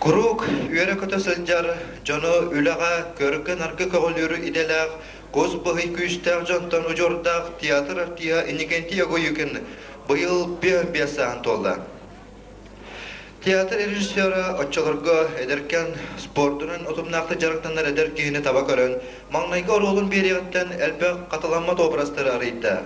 Куруук үөрэ-көтө сылдьар дьону үлэҕэ, көргө-нарга көҕүлүүр идэлээх, кус быһый күүстээх дьонтон удьуордаах театр артиһа Иннокентий Огоюкин быйыл 55 сааһын туолла. Театр режиссера оччолорго эдэркээн спордунан утумнаахтык дьарыктанар эдэр киһини таба көрөн, маҥнайгы оруолун биэриэҕиттэн элбэх хатыламмат образтары арыйда.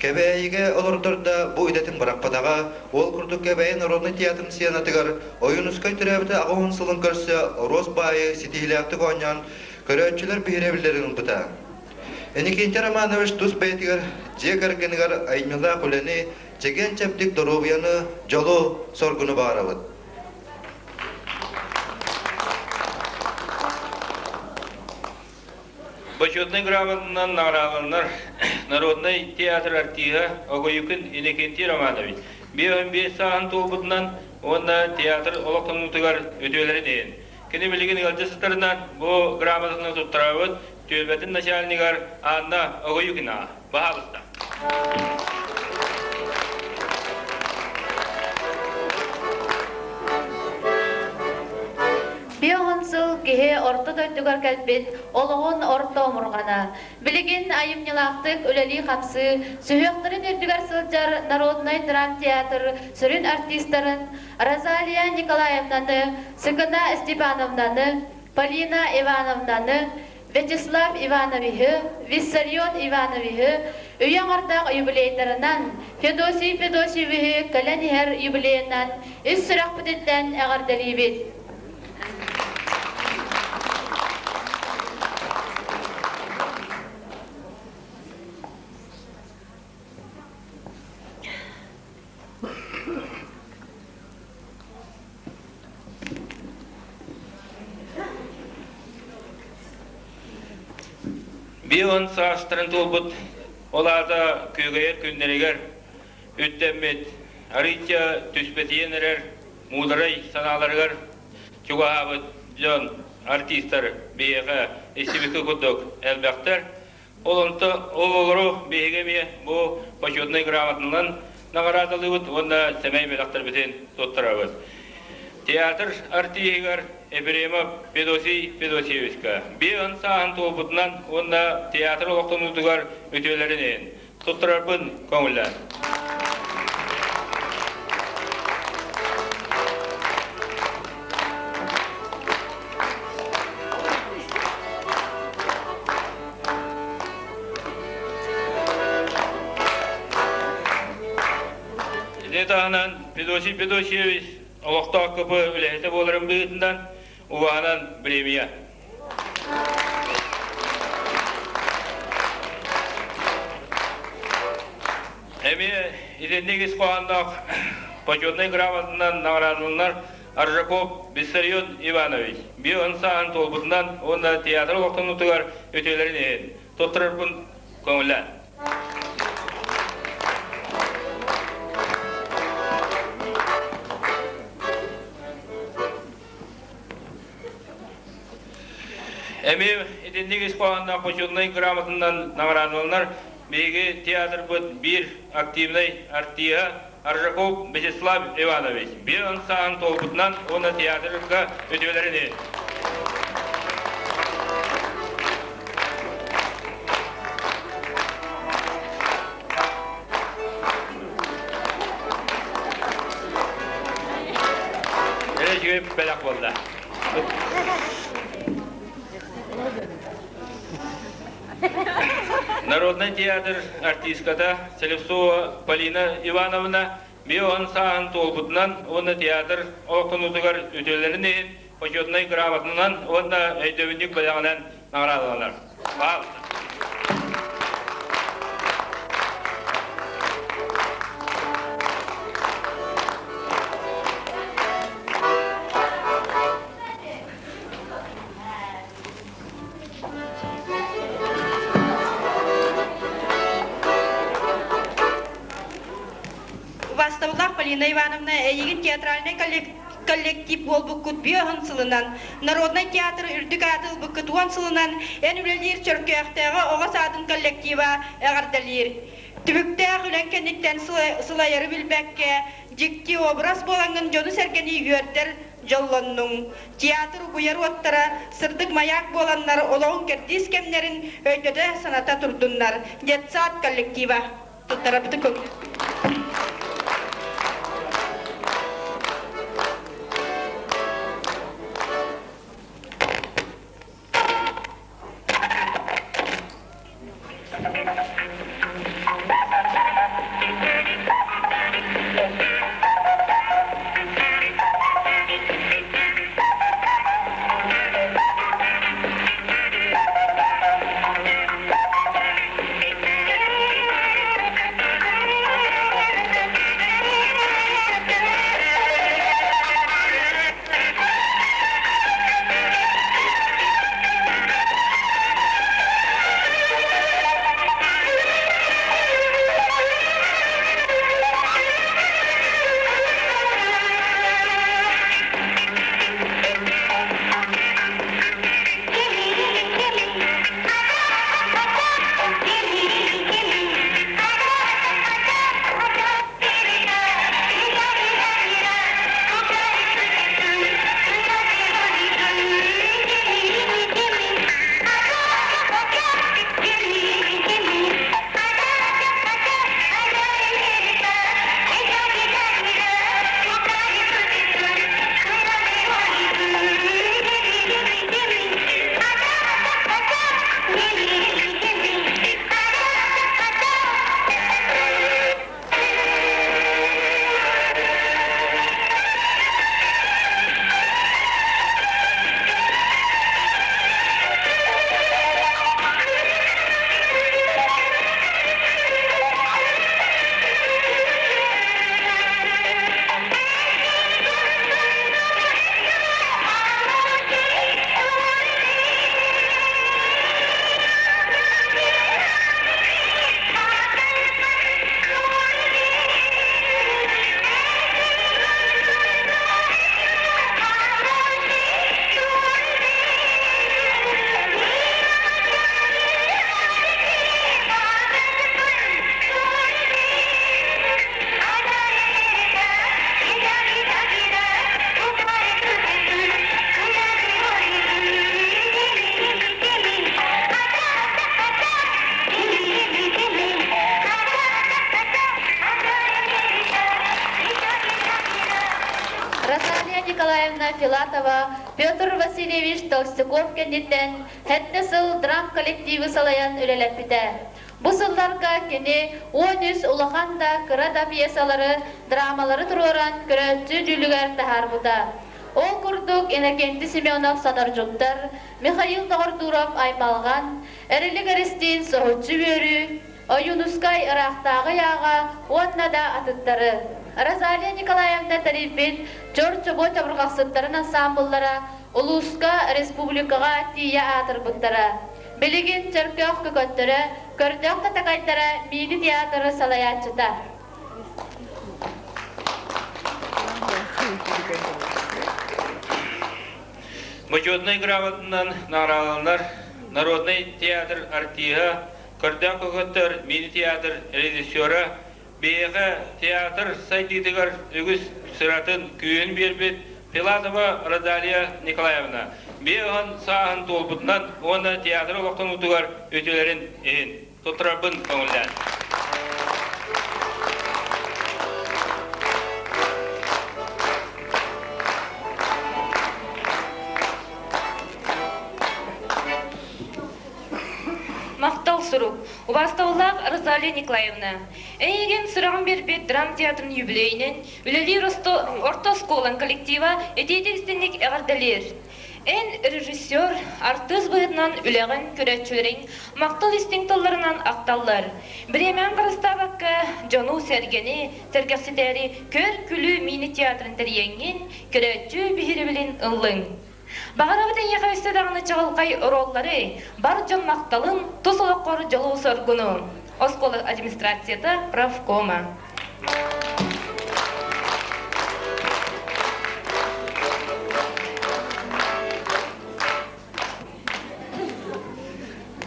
Кэбээйигэ олордор да бу идэтин бырахпатаҕа, ол курдук Кэбээйи народнай театрын сценатыгар Ойуунускай төрөөбүтэ 80 сылын көрсө Оруос баайы ситиһиилээхтик оонньоон, көрөөччүлэр биһирэбиллэрин ылбыта. Иннокентий Романович тус бэйэтигэр, дьиэ кэргэнигэр айымньылаах үлэни, Чэгиэн-чэбдик доруобуйаны, дьолу, соргуну баҕарабыт. Бочуотунай грамотанан наҕарааланар народнай театр артиһа Огоюкин Иннокентий Романович 55 сааһын туолбутунан уонна театр олохтонуутугар үтүөлэрин иһин. Кини билигин ыалдьа сытарынан бу грамотаны туттарабыт түөлбэтин начальнигар Анна Огоюкина. Баһаалыста. Биоһун сыл киһи орто дойдугар кэлбит олоҕун орто омурҕана. Билигин айымньылаахтык үлэлии-хамсыы, сүһүөхтэрин үрдүгэр сылдьар народнай драмтеатр сүрүн артистарын Розалия Николаевнаны, Сыкына Степановнаны, Полина Ивановнаны, Вячеслав Ивановиһы, Виссарион Ивановиһы үйэ аҥардаах юбилейдарынан, Федосий Федосьевиһы кэлэн иһэр юбилейынан ис сүрэхпититтэн эҕэрдэлиибит! Бион саастарын туолбут, ол аата күөгэйэр күннэригэр үттэммит, арыычча түспэтийэн эрэр муударай санааларыгар чугаһаабыт дьон, артистар биһиэхэ истибиккэ курдук элбэхтэр. Ол онто ол олору биһиги эмиэ бу почетнай грамотанан наҕараадалыыбыт уонна сэмэй бэлэхтэрбитин туттарабыт. Театр артиһыгар Ефремов Федосий Федосеевичка биэн сааһын туолбутунан уонна театр олохтонуутугар үтүөлэрин иһин туттарарбын көҥүллээн. Ити таһынан Федосий Федосеевич олохтоох КП үлэһитэ буоларын быһыытынан убаһанан премия. Эмиэ итинник ис хоһоонноох почетнай грамотанан наҕараадаланар Аржаков Виссарион Иванович бион сааһын туолбутунан уонна театр олохтонуутугар үтүөлэрин иһин туттарарбын көҥүллээн. Эмиэ итинник ис хоһоонноох почетнай грамотанан наҕараадаланар биһиги театрбыт биир активнай артиһа Аржаков Вячеслав Иванович биир сааһын туолбутунан уонна театрга үтүөлэрин иһин. Үчүгэй бэлэх буолла. Народнай театр артистката Селевцова Полина Ивановна бион сааһын туолбутунан уонна театр олохтонуутугар үтүөлэрин иһин почетнай грамотанан уонна өйдөбүнньүк бэлэҕинэн наҕараадаланар. Павловна. Убаастабыллаах Полина Ивановна, эйигин театральнай коллектив буолбуккут биоһун сылынан, Народнай театр үрдүк ааты ылбыккыт уон сылынан эн үлэлиир Чөркөөхтөөҕү оҕо саадын коллектива эҕэрдэлиир. Түбүктээх үлэҥ кэнниттэн сылайары билбэккэ, дьикти образ буолаҥҥын дьону-сэргэни үөрдэр дьоллоннуҥ. Театр угуйар уоттара сырдык маяк буоланнар олоҕуҥ кэрдиис кэмнэрин өйдөтө саната турдуннар. Детсад коллектива туттарабытын көҥүл. Розалия Николаевна Филатова Петр Васильевич Толстяков кэнниттэн сэттэ сыл драм-коллективы салайан үлэлэппитэ. Бу сылларга кини 13 улахан да, кыра да пьесалары, драмалары туруоран көрөөччү дьүүлүгэр таһаарбыта. Ол курдук Иннокентий Семенов Санордьуттар, Михаил Доҕордуурап Аймалҕан, Эрилик Эристиин Соһуччу үөрүү, Ойуунускай ыраахтааҕы ыйааҕа уонна да атыттары. Розалия Николаевна тэрийбит Чор-чобуо чабырҕахсыттарын ансаамбыллара улууска, республикаҕа тиийэ аатырбыттара. Билигин Чөркөөх көкөттөрө, көрдөөх татакайдара мини театры салайааччыта. Бочуотунай грамотанан наҕарааланар народнай театр артиһа, көрдөөх көкөттөр мини-театр режиссера, биһиэхэ театр сайдыытыгар үгүс сыратын, күүһүн биэрбит Филатова Розалия Николаевна биэһон сааһын туолбутунан уонна театр олохтонуутугар үтүөлэрин иһин туттарарбын көҥүллээн. Махтал сурук. Убаастабыллаах Розалия Николаевна, эйигин сүрэҕин биэрбит драм театрын юбилейинэн үлэлиир орто оскуолаҥ коллектива итиитик истинник эҕэрдэлиир. Эн режиссер, артыыс быһыытынан үлэҕин көрөөччүлэриҥ махтал истиҥ тылларынан ахталлар. Бириэмэҕин харыстаабакка дьону-сэргэни сэргэхситээри көр-күлүү мини-театрын тэрийэҥҥин, көрөөччү биһирэбилин ыллыҥ. Баҕарабыт эйиэхэ өссө даҕаны чаҕылхай оруоллары, бар дьон махталын, тус олоххор дьолу-соргуну. Оскуола администрацията правкома.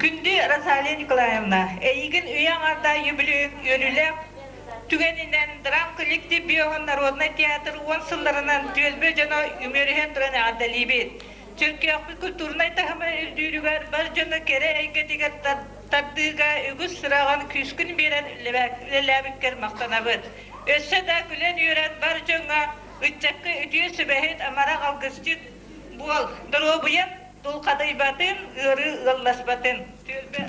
Күндү Розалия Николаевна. Николаевна, эйигин үйэ аҥаардаах үбүлүөйүҥ үөрүүлээх түгэнинэн драм-коллектив Биоһун народнай театр уон сылларынан түөлбэ дьоно үмүөрүһэн туран эҕэрдэлиибит. Чөркөөхпүт культурнай таһыма үрдүүрүгэр бар дьону кэрэ эйгэтигэр тардыыга үгүс сыраҕын күүскүн биэрэн үлэлээбиккэр махтанабыт. Өссө да күлэн-үөрэн бар дьоҥҥо, ыччакка үтүө сүбэһит, амарах алгысчыт буол. Доруобуйаҥ тулхадыйбатын, ыарыы ыалласпатын. Түөлбэ,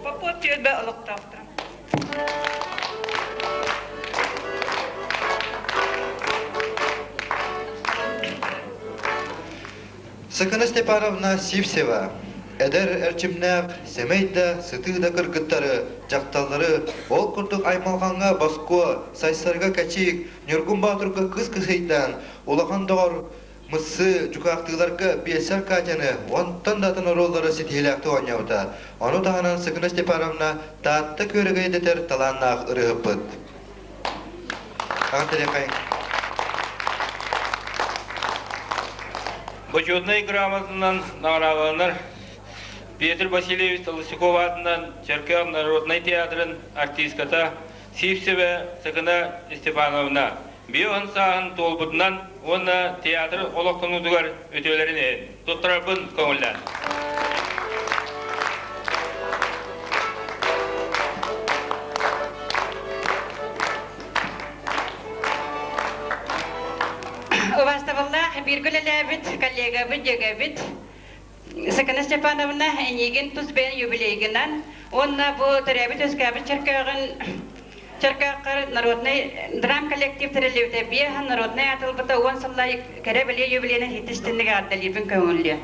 Попов түөлбэ олохтоохторо. Сыкына Степановна Сивцева эдэр эрчимнээх, сэмэй да, сытыы да кыргыттары, дьахталлары ол курдук аймалҕаҥҥа Боскуо, Сайсарга Кэчиик, Ньургун Боотурга кыс кысыйдаан, улахан доҕор Мыссы дьукаахтыыларга биэсэр Катяны, онтон да атын оруоллары ситиһиилээхтик оонньообута. Ону таһынан Сыкына Степановна Таатта күөрэгэй дэтэр талааннаах ырыаһыппыт. Аҕа Бочуотунай грамотанан наҕараадаланар Петр Васильевич Толстяков аатынан Чөркөөх народнай театрын артистката Сивцева Сыкына Степановна биоһун сааһын туолбутунан уонна театр олохтонуутугар үтүөлэрин иһин туттарарбын көҥүллээн. Убаастабыллаах бииргэ үлэлээбит коллегабыт, дьүөгэбит Сакана Степановна эйигин тус бэйэн юбилейгынан уонна бу төрөөбүт-үөскээбит Чөркөөҕүн Чөркөөххөр народнай драм коллектив тэриллибитэ биэһэн народнай аатылбыта уон сыллай кэрэ-бэлиэ юбилейынан иһиттистинник эҕэрдэлиирбин көҥүллүө.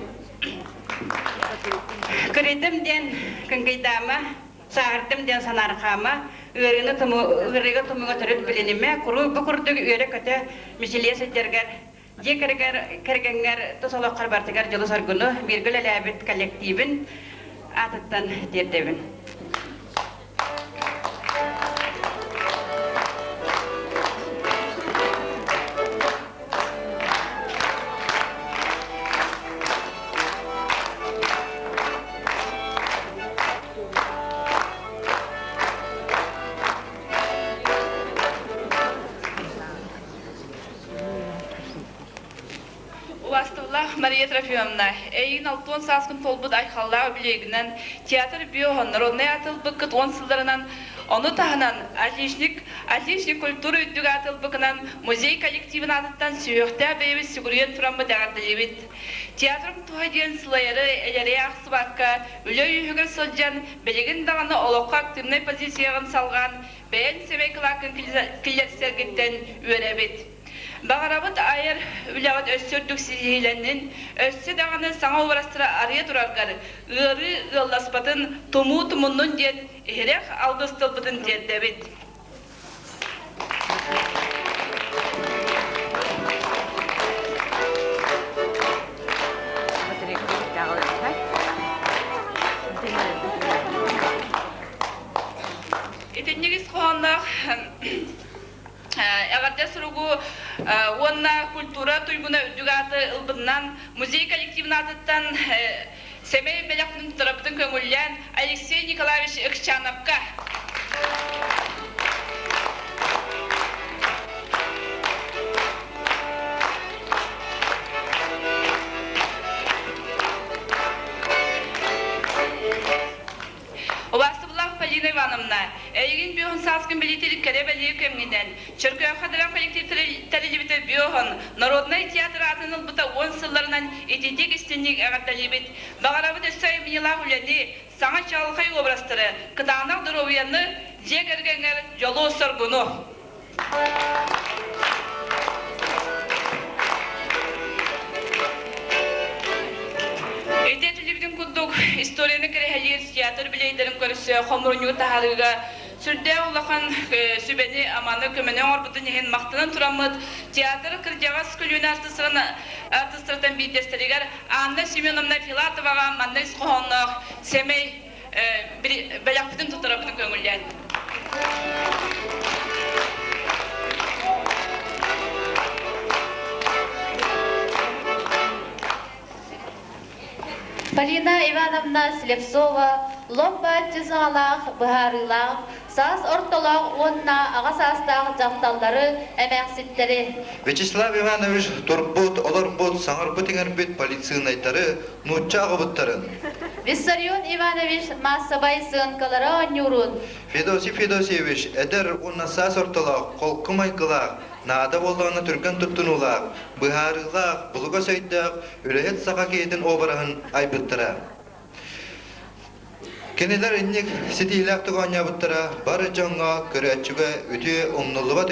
Кырыйдым диэн кыҥкыйдаама, сааһырдым диэн санаархаама, ыарыыны ыарыыга тумуга төрүт билинимэ, куруук бу курдук үөрэ-көтө мичилийэ сылдьаргар Дьиэ кэргэҥҥэр тус олоххор барытыгар дьолу-соргуну бииргэ үлэлээбит коллективин аатыттан тиэрдэбин. Убаастабыллаах Мария Трофимовна, эйигин алтыан сааскын туолбут айхаллаах үбүлүөйгүнэн театр биоһон народнай аатылбыккыт уон сылларынан, ону таһынан отличник, отличник культуры үрдүк аатылбыкынан музей коллективын аатыттан сүһүөхтээх бэйэбит сүгүрүйэн тураммыт эҕэрдэлиибит. Театрым туһа диэн сылайары, элэри аахсыбакка, үлэ үөһүгэр сылдьан, билигин даҕаны олоххо активнай позицияҕын салҕаан, бэйэҥ сэмэй кылааккын киллэрсэргиттэн үөрэбит. Баҕарабыт айар үлэҕит өссө үрдүк ситиһиилэннин, өссө даҕаны саҥа уобарастары арыйа тураргар, ыарыы ыалласпатын, тумуу тумуннун диэн иһирэх алгыс тылбытын тиэрдэбит. Итинник ис хоһоонноох эҕэрдэ суругу уонна культура туйгуна үрдүк ааты ылбытынан музей коллективын аатыттан сэмэй бэлэхтин туттарабытын көҥүллээн Алексей Николаевич Ыкчановка Убаастабыллаах Полина Ивановна, эйигин бүөһүн сааскын билиитир кэрэ-бэлиэ кэмҥинэн, Чөркөөххө драм коллектив тэриллибитэ бүөһүн, народнай театр аатын ылбыта уон сылларынан ититик истинник эҕэрдэлиибит. Баҕарабыт өссө айымньылаах үлэни, саҥа чаҕылхай образтары, кытаанах доруобуйаны, дьиэ кэргэҥҥэр дьолу-соргуну! Ити этиллибитин курдук, историяны кэрэһэлиир театр билиэйдэрин көрсө хомурунньугу таһаарыыга сүрдээх улахан сүбэни-аманы, көмөнү оҥорбутун иһин махтанан тураммыт театр кырдьаҕас көлүөнэ артыыстарыттан биирдэстэригэр Анна Семеновна Филатоваҕа манна ис хоһоонноох сэмэй бэлэхпитин туттарарбытын көҥүллээн. Полина Ивановна Слепцова Лоп-бааччы саҥалаах, быһаарыылаах, саас ортолоох уонна аҕа саастаах дьахталлары, эмээхситтэри. Вячеслав Иванович турбут, олорбут, саҥарбыт-иҥэрбит полицийнайдары нуучча аҕабыттарын. Виссарион Иванович маассабай сыаҥкалары оонньуурун. Федосий Федосеевич эдэр уонна саас ортолоох, холку майгылаах, наада буоллаҕына түргэн туттунуулаах, быһаарыылаах, булугас өйдөөх, үлэһит саха киһитин обраһын айбыттара. Кинилэр инник ситиилээхтик оонньообуттара бары дьоҥҥо, көрөөччүгэ үтүө умнуллубат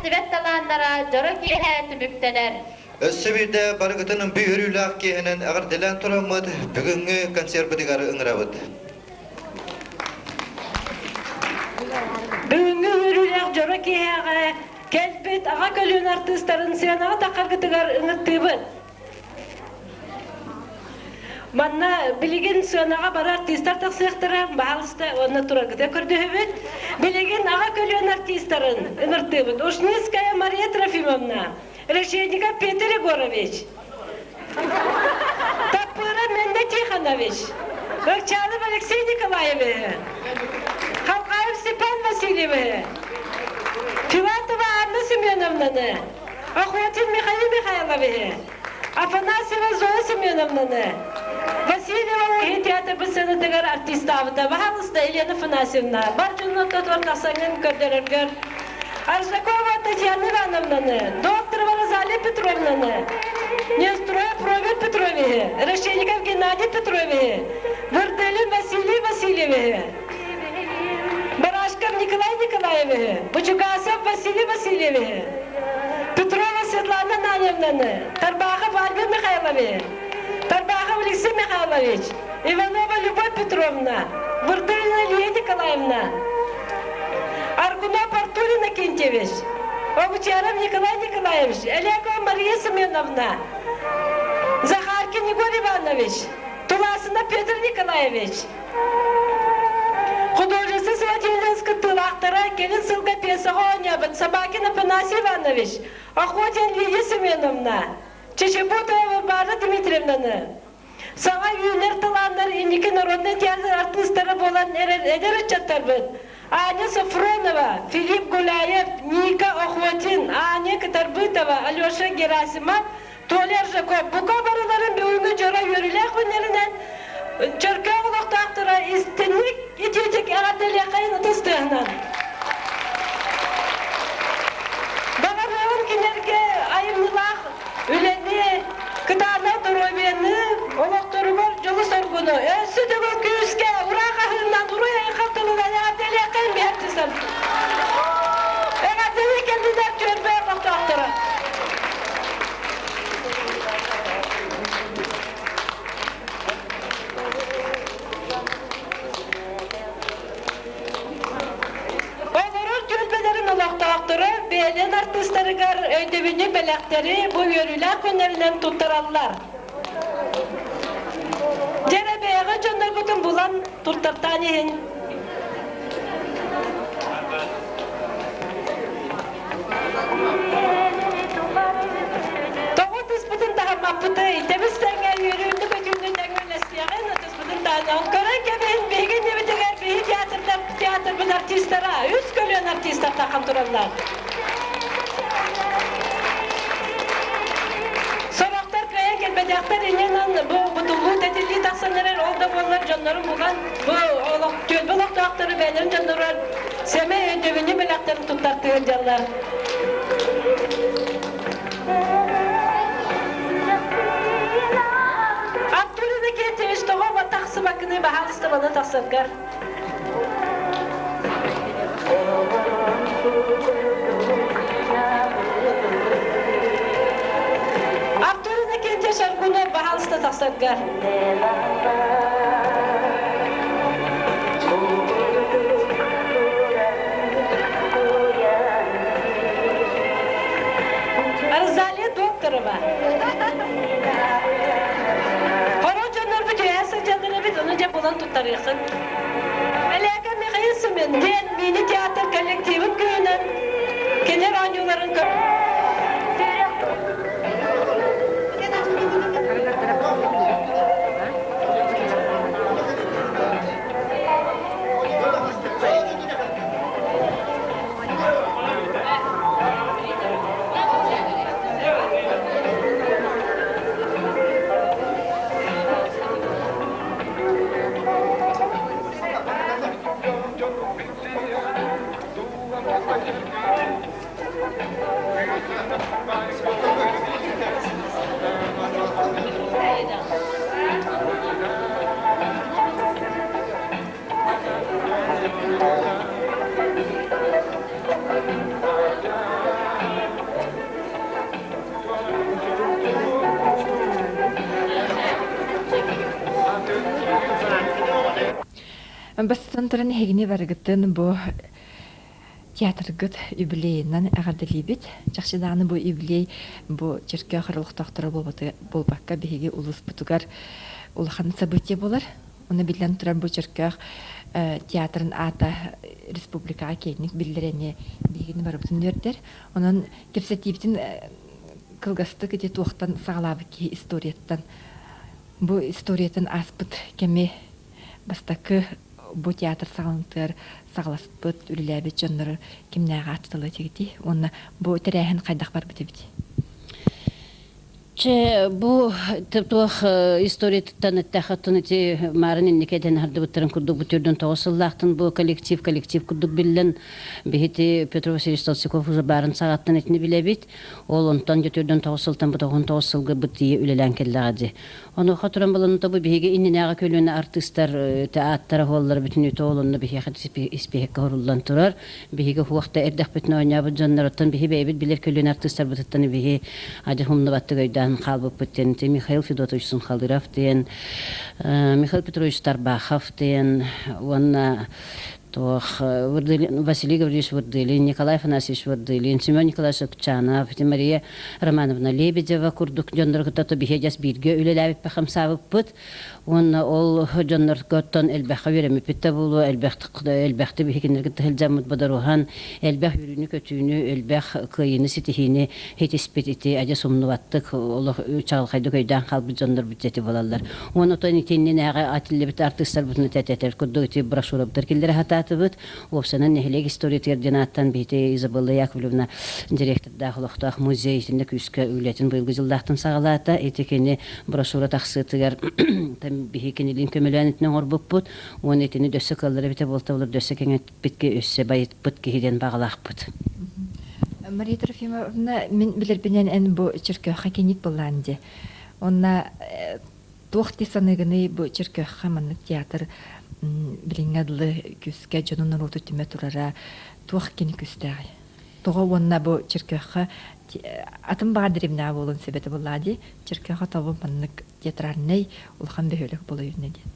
Тибет талааннара дьоро киэһэ түмүктэнэр. Өссө биирдэ барыгытын ымпыы үөрүүлээх киэһэнэн эҕэрдэлээн тураммыт бүгүҥҥү концерпытыгар ыҥырабыт. Бүгүҥҥү үөрүүлээх дьоро киэһэҕэ кэлбит аҕа көлүөнэ артыыстарын сыанаҕа таххаргытыгар ыҥыртыыбыт. Манна билигин сыанаҕа бары артыыстар тахсыахтара, баһаалыста уонна тураргыта көрдөһөбүт. Билигин аҕа көлүөнэ артыыстарын ыҥыртыыбыт. Ушницкая Мария Трофимовна, Решетников Петр Егорович, Таппыров Менде Тихонович, Ыкчалов Алексей Николаевич, Халгаев Степан Васильевич, Филатова Анна Семеновнаны, Охотин Михаил Михайловиһы, Афанасьева Зоя Семеновнаны, Васильева Киһи театр сценатыгар артистаабыта. Баһаалыста Елена Афанасьевна, бар дьонун ортотугар тахсаҥҥын көрдөрөргөр Аржакова Татьяна Ивановнаны, Докторова Розалия Петровнаны, Нестроев Роберт Петровиһы, Решетников Геннадий Петровиһы, Вырдылин Василий Васильевиһы, Барашков Николай Николаевиһы, Бучугасов Василий Васильевиһы, Петрова Светлана Ананьевнаны, Тарбахов Альберт Михайловиһы, Тарбахов Алексей Михайлович, Иванова Любовь Петровна, Вырдылина Илья Николаевна, Аргунов Артур Иннокентьевич, Огучаров Николай Николаевич, Элякова Мария Семеновна, Захаркин Егор Иванович, Туласына Петр Николаевич, Художество Святилинс кыттыылаахтара кэлин сылга пьесаҕа оонньообут Собакин Афанасий Иванович, Охотин Лилия Семеновна, Чечебутова Варвара Дмитриевнаны, саҥа үүнэр талааннар инники народнай театр артыыстара буолан эрэр эдэр ыччаттарбыт Аня Софронова, Филипп Гуляев, Ника Охотин, Аня Кытарбытова, Алеша Герасимов Толя Аржаков бука барыларын бүгүҥҥү дьоро үөрүүлээх күннэринэн Чөркөөх олохтоохторо истинник итиитик эҕэрдэлиэххэйин ытыс тыаһынан. Баҕарыаҕын кинилэргэ айымньылаах үлэни, кытаанах доруобуйаны, олохторугар дьолу-соргуну, өссө төгүл күүскэ, ураа хаһыынан, уруй-айхал тылынан эҕэрдэлиэххэйин биһэртисэр. Эҕэрдэлии кэллилэр түөлбэ олохтоохторо. Олорор түөлбэлэрин олохтоохторо бэйэлэрин артыыстарыгар өйдөбүнньүк бэлэхтэри бу үөрүүлээх күннэринэн туттараллар. Дьэ бэйэҕэ дьонноргутун булан туттартаан иһин. Тоҕо ытыспытын таһыммаппытый? Тэбис тэҥҥэ үөрүүнү көтүүнү тэҥҥэ үлэстиэҕин ытыспытын таһынан көрөн кэбиһин биһиги иннибитигэр биһи театрдар театрбыт артистара үс көлүөн артистар тахан тураллар. Сорохтор кыайан кэлбэтэхтэр иннинэн бу бутуллуу тэтиллии тахсан эрэр ол да буоллар дьоннорун булан бу олох түөлбэ олохтоохтору бэйэлэрин дьонноругар сэмэй өйдөбүнньүк бэлэхтэрин туттартыы сылдьаллар. Артур Иннокентьевич тоҕо тахсыбаккыный баһаалыстабаны тахсаргар? Артур Иннокентьевич Аргунов баһаалыста тахсаргар. Розалия Докторова. Хоро дьоннорбут үөһэ сылдьаллар эбит, ону дьэ булан туттарыаххын. Элээкэ Михаил Семен диэн мини-театр коллективын күүһүнэн кинилэр оонньууларын көр Бастатан туран эһигини барыгытын бу театргыт юбилейынан эҕэрдэлиибит. Чахчы даҕаны бу юбилей бу Чөркөөх олохтоохторо буолбакка биһиги улууспутугар улахан событие буолар. Ону биллэн турар бу Чөркөөх театрын аата республикаҕа киэҥник биллэр эмиэ биһигини барыбытын үөрдэр. Онон кэпсэтиибитин кылгастык ити туохтан саҕалаабыт киһи историяттан бу историятын ааспыт кэми бастакы бу театр саҕаланыытыгар саҕаласпыт, үлэлээбит дьоннору кимнээҕи ааттаталыы этигитий уонна бу тэрээһин хайдах барбыт эбит? Чэ, бу туох историятыттан эттэххэ ити маарын инники этэн аһардыбыттарын курдук бу төрдүн тоҕус сыллаахтан бу коллектив коллектив курдук биллэн биһити Петр Васильевич Толстяков уже баарын саҕаттан итини билэбит. Ол онтон дьэ төрдүн тоҕус сылтан бу тоҕун тоҕус сылга бу тиийэ үлэлээн кэллэҕэ дии. Онуоха туран баланыта бу биһиги иннинээҕи көлүөнэ артыыстар ааттара оһуоллара бүтүннүүтэ ол онно биһиэхэ испииһэккэ уһуруллан турар. Биһиги уһуох да эрдэхпитинэ оонньообут дьонноруттан биһи бэйэбит билэр көлүөнэ артыыстарбытыттан биһи адьас умнубаттык өйдөөн хаалбыппыт диэн Михаил Федотович Сунхалыров диэн, Михаил Петрович Тарбахов диэн уонна туох Василий Гаврильевич Вырдылин, Николай Афанасьевич Вырдылин, Семен Николаевич Ыкчанов, Мария Романовна Лебедева курдук дьоннору кытта биһиэ дьас бииргэ үлэлээбиппит хамсаабыппыт уонна ол дьоннорготтон элбэххэ үөрэммиппит да буолуо, элбэхтик биһигиннэргэ сылдьаммыт бодоруһан, элбэх үөрүүнү-көтүүнү, элбэх кыайыыны ситиһиини хитиспит ити адьас умнубаттык олох чаҕылхайдык өйдөөн хаалбыт дьоннорбут ити буолаллар. Уонна отон итиннинээҕи атиллибит артыыстарбытын этэтэр курдук ити брошюрабытар киллэрэ сатаатыбыт. Уопсанан нэһилиэк историятыгар диэн ааттаан биһити Изабелла Яковлевна директордаах олохтоох музей итиннэ күүскэ үлэтин быйылгы дьыллаахтан саҕалаата. Ити кини брошюра тахсыытыгар биһи кинилиин көмөлөөн итини оҥорбуппут. Уонна итини дөссө кыаллар эбитэ буолта болор дөссө кэҥэппит өссө байытпыт киһи диэн баҕалаахпыт. Мария Трофимовна, мин билэрбинэн эн бу Чөркөөххө кинит былаан дии. Онна туох дии саныыгыный бу Чөркөөххө маннык театр билиҥҥэ дылы күүскэ дьону норуоту түмэ турара туох кини күүстээҕий? Тоҕо уонна бу Чөркөөххө атын баҕар дэриэбинэҕэ буолуон сөп этэ буоллаҕа дии. Чөркөөххө тобу маннык театральнай улахан бөһүөлэк буола үүннэ диэн.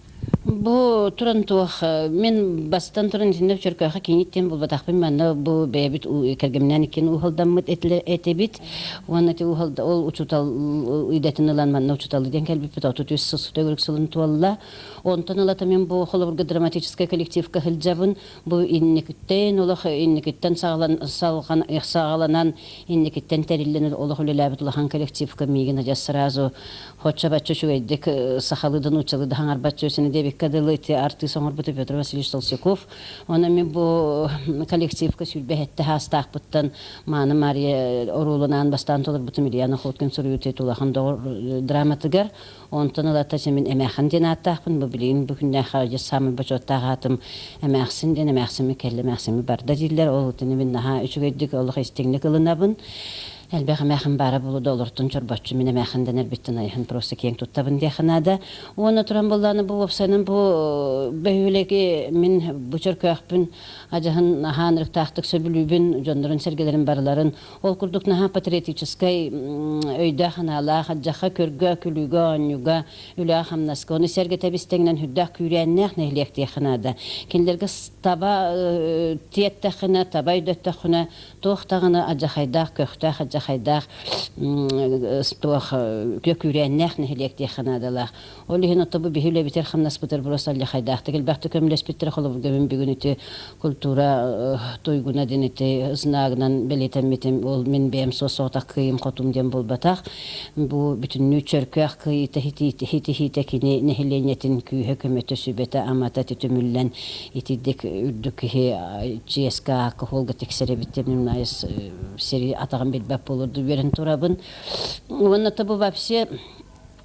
Бу туран туох мин бастан туран итиннэ Чөркөөхө киинит диэн булбатахпын манна бу бэйэбит кэргэмнээн иккиэн ууһалдаммыт этибит уонна ити ууһалда ол учуутал идэтин ылан манна учууталлыы диэн кэлбиппит 33 сыл төгүрүк сылын туолла онтон ылата мин бу холобурга драматическай коллективка сылдьабын Бу инникиттэн олох инникиттэн саҕаланан инникиттэн тэриллэн олох үлэлээбит улахан коллективка миигин адьас сразу хоччо-бачча үчүгэйдик сахалыы да нууччалыы да хаҥарбачча үсүнэ диэбиккэ дылы ити артыыс оҥорбута Петр Васильевич Толстяков. Онон мин бу коллективка сүүрбэ сэттэ саастаахпыттан Мааны Мария оруолун аан бастаан толорбутум Илья Находкин суруйуута улахан доҕор драматыгар Онтон ылата мин Эмээхин диэн ааттаахпын. Бу билигин бу күннээххэ дьэ саамай бочуоттаах аатым Эмээхсин диэн эмээхсимми кэллэ эмээхсимми барда дииллэр. Ол итини мин наһаа үчүгэйдик олох истиҥник ылынабын. Элбэх эмээхин баара буолуо да олортон чорбоччу мин эмээхин дэнэрбиттэн айаһын просто киэҥ туттабын диэххэ наада. Уонна туран буоллаҕына бу уопсайынан бу бөһүөлэги мин бу чөркөөхпүн адьаһын наһаа ынырыктаахтык сөбүлүүбүн, дьоннорун-сэргэлэрин барыларын Ол курдук наһаа патриотическай өйдөөх-санаалаах, алдьархай көргө, күлүүгэ, оонньууга, үлэҕэ-хамнаска, ону сэргэ тэбис-тэҥинэн сүрдээх күүрээннээх нэһилиэктиэххэ наада. Кинилэргэ таба тиэттэххинэ, таба өйдөттөххүнэ, туох даҕаны алдьархайдаах, көхтөөх алдьархайдаах туох күүрээннээх нэһилиэктиэххэ наадалаах. Ол иһин ото бу биһи үлэбитигэр-хамнаспытыгар просто алдьархайдаахтык элбэхтик көмөлөспүттэрэ холобурга мин бүгүн ити культура туйгуна диэн ити знагынан бэлиэтэммитим ол мин бэйэм суос-соҕотох кыайым хотум диэн буолбатах бу бүтүннүү чөркөөх кыайыыта хитиһиитэ кини нэһилиэнньэтин күүһэ көмөтө сүбэтэ амата ити түмүллэн итирдик үрдүк киһи чиэскэ алкоголга тиксэр эбит диэн сири атаҕын билбэт буолур үөрэн турабын уонна то бу вообще.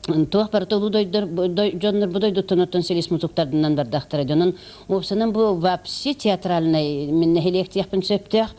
Туох барыта улуу дойдор дьоннор бу дойдуттан оттон силис мутуктарынан бардахтара. Дьонун уопсанан бу вообще театральнай мин нэһилиэктиэхпин сөптөөх.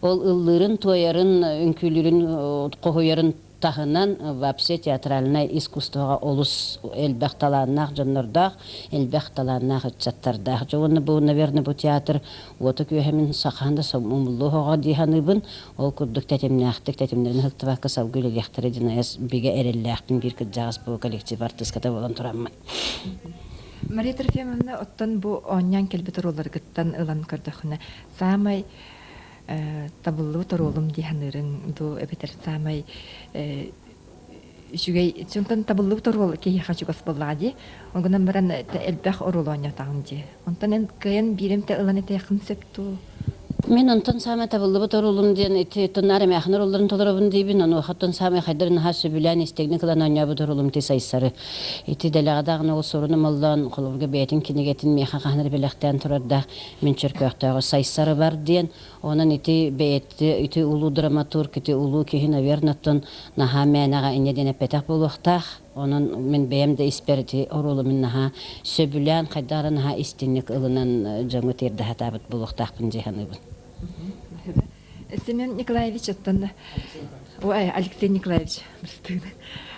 Ол ыллыырын, туойарын, үҥкүүлүүрүн, хоһуйарын таһынан вообще театральнай искусствоҕа олус элбэх талааннаах дьоннордоох, элбэх талааннаах ыччаттардаах. Дьэ уонна бу, наверное, бу театр уота-күөһэ мин сахаан да умуллуоҕа дии саныыбын. Ол курдук тэтимнээхтик, тэтимнэрин ыһыктыбакка салгыы үлэлиэхтэрэ диэн айас бигэ эрэллээхпин биир кырдьаҕас бу коллектив артыыската буолан тураммын. Мария Трофимовна, оттон бу оонньоон кэлбит оруолларгыттан ылан көрдөххүнэ, саамай табыллыбыт оруолум дии саныырыҥ дуу эбэтэр саамай үчүгэй онтон табыллыбыт оруол киһиэхэ чугас буоллаҕа дии. Ол гынан баран элбэх оруол оонньоотоҕум дии. Онтон эн кыайан бииримтэ ылан этиэххин сөп дуу? Мин онтон саамай табыллыбыт оруолум диэн ити туннаар эмээхин оруолларын толоробун диибин, онуохаттан саамай хайдар наһаа сөбүлээн истигник ылан оонньообут оруолум ити Сайсары. Ити дэлэҕэ даҕаны ол суорун омоллоон, холобурга бэйэтин кинигэтин миэхэ хаһан эрэ бэлэхтээн турардаах мин Чөркөөхтөөҕү Сайсары бар диэн. Онон ити бэйэти ити улуу драматург, ити улуу киһи, наверное, оттон наһаа мээнэҕэ инньэ диэн эппэтэх буолуохтаах. Онон мин бэйэм да испэр ити оруолу мин наһаа сөбүлээн, хайдах эрэ наһаа истиҥник ылынан дьоҥҥо тиэрдэ сатаабыт буолуохтаахпын дии саныыбын. Семен Николаевич оттон ой, Алексей Николаевич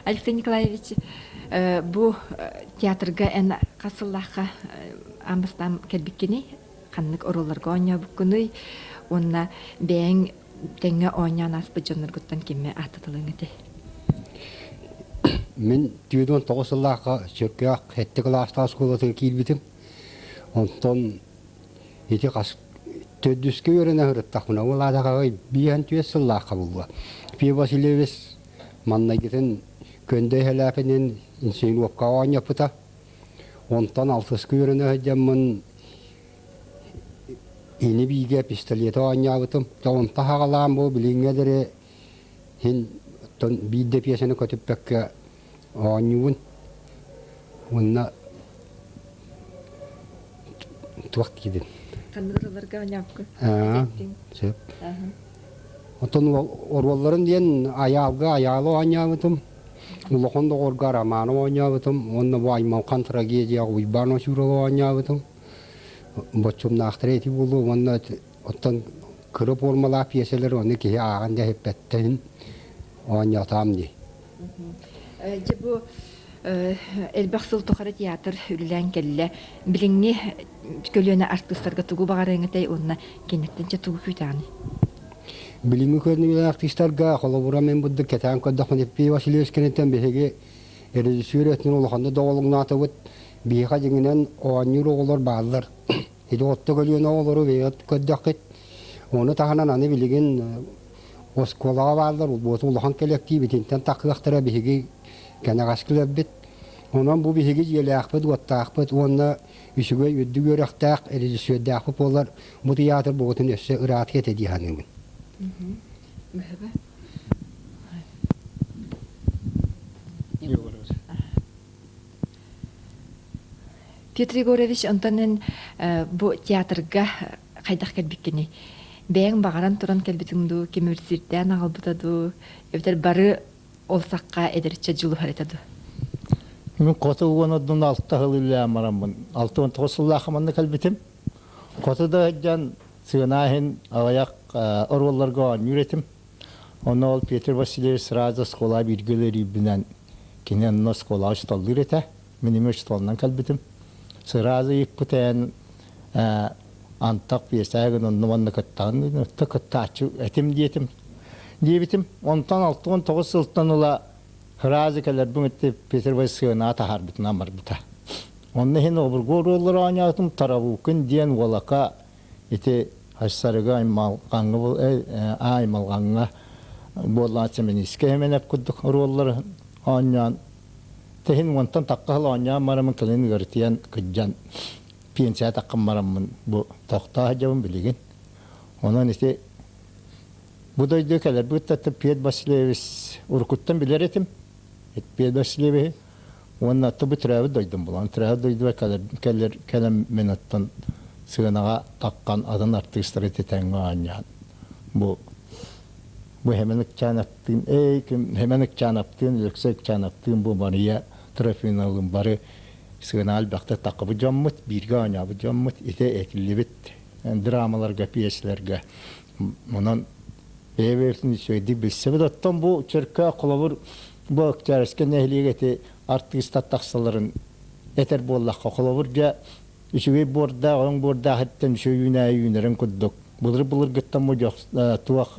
Алексей Николаевич бу театрга эн хас сыллаахха аан бастаан кэлбиккиний? Ханнык оруолларга оонньообуккунуй? Уонна бэйэҥ тэҥҥэ оонньоон ааспыт дьонноргуттан кимми ааттаталыаҥ этэй? Мин 49 сыллаахха Чөркөөх сэттэ кылаастаах оскуолатыгар киирбитим. Онтон ити хас төрдүскэ үөрэнэ сырыттахпына, ол аата биэһэн түөрт сыллаахха буолуо. Петр Васильевич маннайгытын Көндөй Хэлээпинин инсценировкаҕа оонньоппута. Онтон алтыска үөрэнэ сылдьаммын ини биигэ пистолеты оонньообутум. Дьэ онто саҕалаан бу билиҥҥэ диэри Син оттон биир да пьесаны көтүппэккэ оонньуубун. Уонна туох диибин? Ханнык ырыаларга оонньообуккун? Аа, сөп. Оттон оруолларын диэн Айаалга Айаалы оонньообутум. Улахан доҕорго Романы оонньообутум. Уонна бу Аймалхан трагедияҕа Уйбаан Очуровы оонньообутум. Боччумнаахтара ити буолуо уонна Оттон кыра пуормалаах пьесэлэр ону киһи ааҕан да иһиппэттэрин оонньоотоом дии. Дьэ бу элбэх сыл тухары театр үлэлээн кэллэ. Билиҥҥи көлүөнэ артыыстарга тугу баҕарыаҥ этэй уонна киниттэн чэ тугу күүтэҕиний? Билиҥҥи көлүөнэ артыыстарга холобура мин бурдук кэтээн көрдөхпүнэ Пи Васильевич кэнниттэн биһиги режиссер өттүнэн улаханнык доҕолоҥноотубут. Биһиэхэ дьиҥинэн оонньуур оҕолор бааллар. Ити орто көлүөнэ оҕолору бэйэҕит көрдөххүт. Ону таһынан аны билигин оскуолаҕа бааллар улбуоту улахан кэлэктиип итинтэн тахыахтара биһиги кэнэҕэскилэрбит. Онон бу биһиги дьиэлээхпит, уоттаахпыт уонна үчүгэй үрдүк үөрэхтээх режиссердээхпит буоллар бу тыйаатыр бугутун өссө ыраатыа этэ дии саныыбын. Петр Егорович, онтон эн бу театрга хайдах кэлбиккиний? Бэйэҥ баҕаран туран кэлбитиҥ дуу, ким сирдээн аҕалбыта дуу, эбэтэр бары ол сахха эдэрчэ дьулуһар этэ дуу? Мин хоту уон одун алта сыл үлэлээн бараммын, 69 сыллаахха манна кэлбитим. Хоту да сылдьан сыана иһин аҕыйах оруолларга оонньуур этим. Онно ол Петр Васильевич сразу оскуола бииргэ үлэлиирбинэн кини онно оскуолаҕа учууталлыыр этэ. Мин эмиэ учууталынан кэлбитим. Сразу ыйыппыт антах пьесаҕын онно манна кыттаҕын кыттааччы этим диэтим диэбитим. Онтон 69 сылтан ыла сразу кэлэрбин итти Петр Васильевич сыанаҕа таһаарбытынан барбыта. Онно иһин обургу оруоллары оонньоотум Тарабукин диэн уолака ити Айсарыга аймалҕаҥҥа аймалҕаҥҥа буоллааччы Минискэ Хименеп курдук оруоллары оонньоон тэһин уонтан тахха сыл оонньоон бараммын кэлин ыарытыйан кырдьан пенсия таххан бараммын бу тохтоо сылдьабын билигин. Онон ити бу дойду кэлэрбит Петр Васильевич уруккуттан билэр этим. Петр Васильевиһи Уонна тобу төрөөбүт дойдум булан, төрөөбүт дойдубар кэлэр, кэлэр, кэлэн мин оттон сыанаҕа таххан атын артыыстары тэтэҥҥэ оонньоон бу бу Хэмэн Ыкчаанаптыын, эй ким Хэмэн Ыкчаанаптыын, Өлөксөй Ыкчаанаптыын бу Мария Трофимовналыын бары сыана элбэхтик таххыбыт дьоммут, бииргэ оонньообут дьоммут, ити этиллибит драмаларга, пьесаларга. Онон бэйэ-бэйэбитин үчүгэйдик билсэбит. Оттон бу Чөркөөх холобур бу Октябрьскай нэһилиэгэ ити артыыстар тахсалларын этэр буоллахха, холобур дьэ үчүгэй буордаах, өҥ буордаах эттэн үчүгэй үүнээйи үүнэрин курдук былыр-былыргыттан бу туох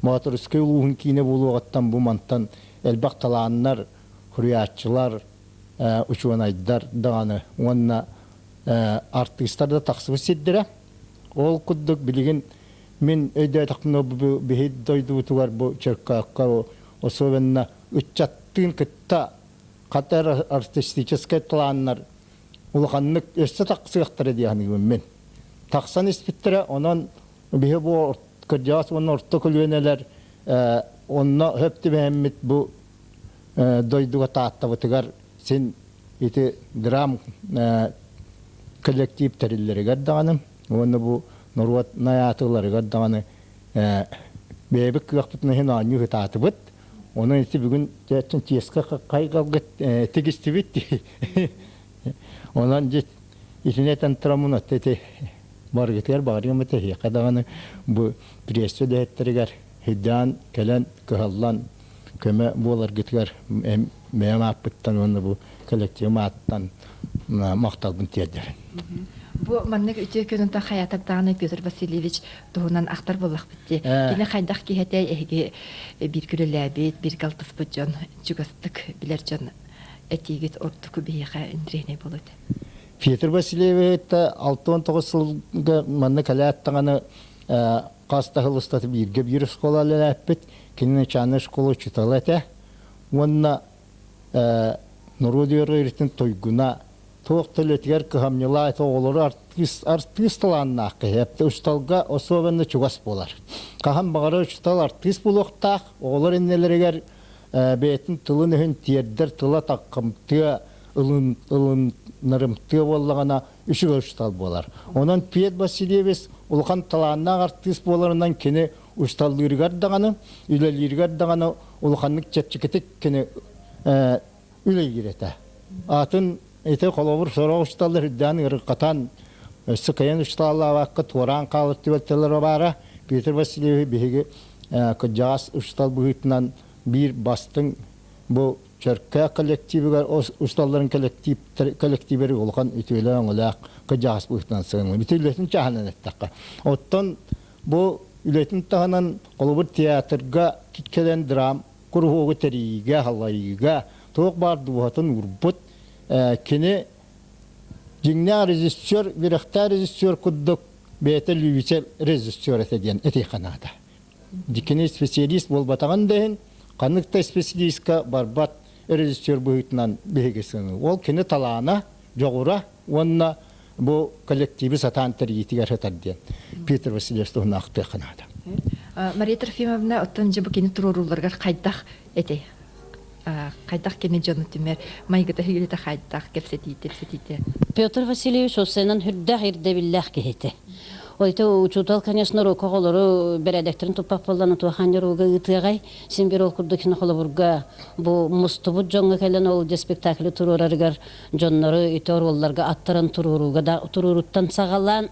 Моторскай улууһун киинэ буолуоҕуттан бу мантан элбэх талааннар, суруйааччылар, учуонайдар даҕаны уонна артыыстар да тахсыбыт сирдэрэ. Ол курдук билигин мин өйдөөтөхпүнэ бу биһи дойдубутугар бу Чөркөөххө особенно ыччаттыын кытта хата артистическай талааннар улаханнык өссө тахсыахтара дии саныыбын мин. Тахсан испиттэрэ, онон биһи бу кырдьаҕас уонна орто көлүөнэлэр онно сөп түбэһэммит бу дойдуга Тааттабытыгар син ити драм коллектив тэриллэригэр даҕаны уонна бу норуот наятыларыгар даҕаны бэйэбит кыахпытын иһин оонньуу сытаатыбыт. Онон ити бүгүн чиэскэ хайҕалгыт тигистибит. Онон итини этэн тураммын отто ити барыгытыгар баҕарыам этэ эһиэхэ даҕаны бу пресса үлэһиттэригэр сыдьаан кэлэн кыһаллан көмө буоларгытыгар бэйэм ааппыттан уонна бу коллективым ааттан махталбын тиэрдэбин. Бу маннык үтүө күн хайатар даҕаны Петр Васильевич туһунан ахтар буоллахпыт дии. Кини хайдах киһи этэй эһиги бииргэ үлэлээбит, бииргэ алтыспыт дьон, чугастык билэр дьон этиигит ордук биһиэхэ интэриэһинэй буолуо этэ. Петр Васильевич 69 сылга манна кэлээт даҕаны хас да сыл устата бииргэ биир оскуола үлэлээппит. Кини начальнай школа учуутала этэ. Уонна норуот үөрэҕиритин туйгуна туох да үлэтигэр кыһамньылаах этэ оҕолору артыыс, артыыс талааннаах киһи эптэ учууталга особенно чугас буолар. Хаһан баҕарар учуутал артыыс буолуохтаах, оҕолор иннилэригэр бэйэтин тылын-өһүн тиэрдэр тыла таккымтыа, ылын, ылынарымтыа буоллаҕына үчүгэй учуутал буолар. Онон Петр Васильевич улахан талааннаах артыыс буоларынан кини учууталлыырыгар даҕаны, үлэлииригэр даҕаны улаханнык чэпчэкитик кини үлэлиир этэ. Атын ити холобур сорох учууталлар үрдээн ыарырҕатан өссө кыайан учууталлаабакка туораан хаалар түбэлтэлэрэ баара. Петр Васильевич биһиги кырдьаҕас учуутал быһыытынан биир бастыҥ бу Чөркөөх коллективыгар учууталларын коллективигэр улахан үтүөлээх-өҥөлөөх кырдьаҕас быһыытынан сыаналыыбын. Ити үлэтин чааһынан эттэххэ. Оттон бу үлэтин таһынан холобур театрга кэлэн драм куруһуогу тэрийиигэ, халайыыга туох баар дууһатын уурбут кини дьиҥнээх режиссер, үөрэхтээх режиссер курдук бэйэтэ любитель режиссер этэ диэн этиэххэ наада. Кини специалист буолбатаҕын да иһин, ханнык да специалистка барбат режиссер быһыытынан биһиги сыаналыыбыт. Ол кини талаана, дьоҕура уонна бу коллективы сатаан тэрийиитигэр сытар диэн Петр Васильевич туһунан ахтыахха наада. Мария Трофимовна, оттон дьэ бу кини туруорууларыгар хайдах этэй? Хайдах кини дьону түмэр, майгыта үһүгүлэтэ хайдах кэпсэтиитэ, кэпсэтиитэ? Петр Васильевич уопсайынан үрдээх ирдэбиллээх киһи этэ. Ойто учуутал, конечно, уруокка оҕолору бэрээдэктэрин туппат буоллаҕына туох аанньар ууга ыытыаҕай. Син биир ол курдук кини холобурга бу мустубут дьоҥҥо кэлэн ол дьэ спектаклы туруорарыгар дьоннору ити оруолларга аттаран туруорууга да туруоруттан саҕалаан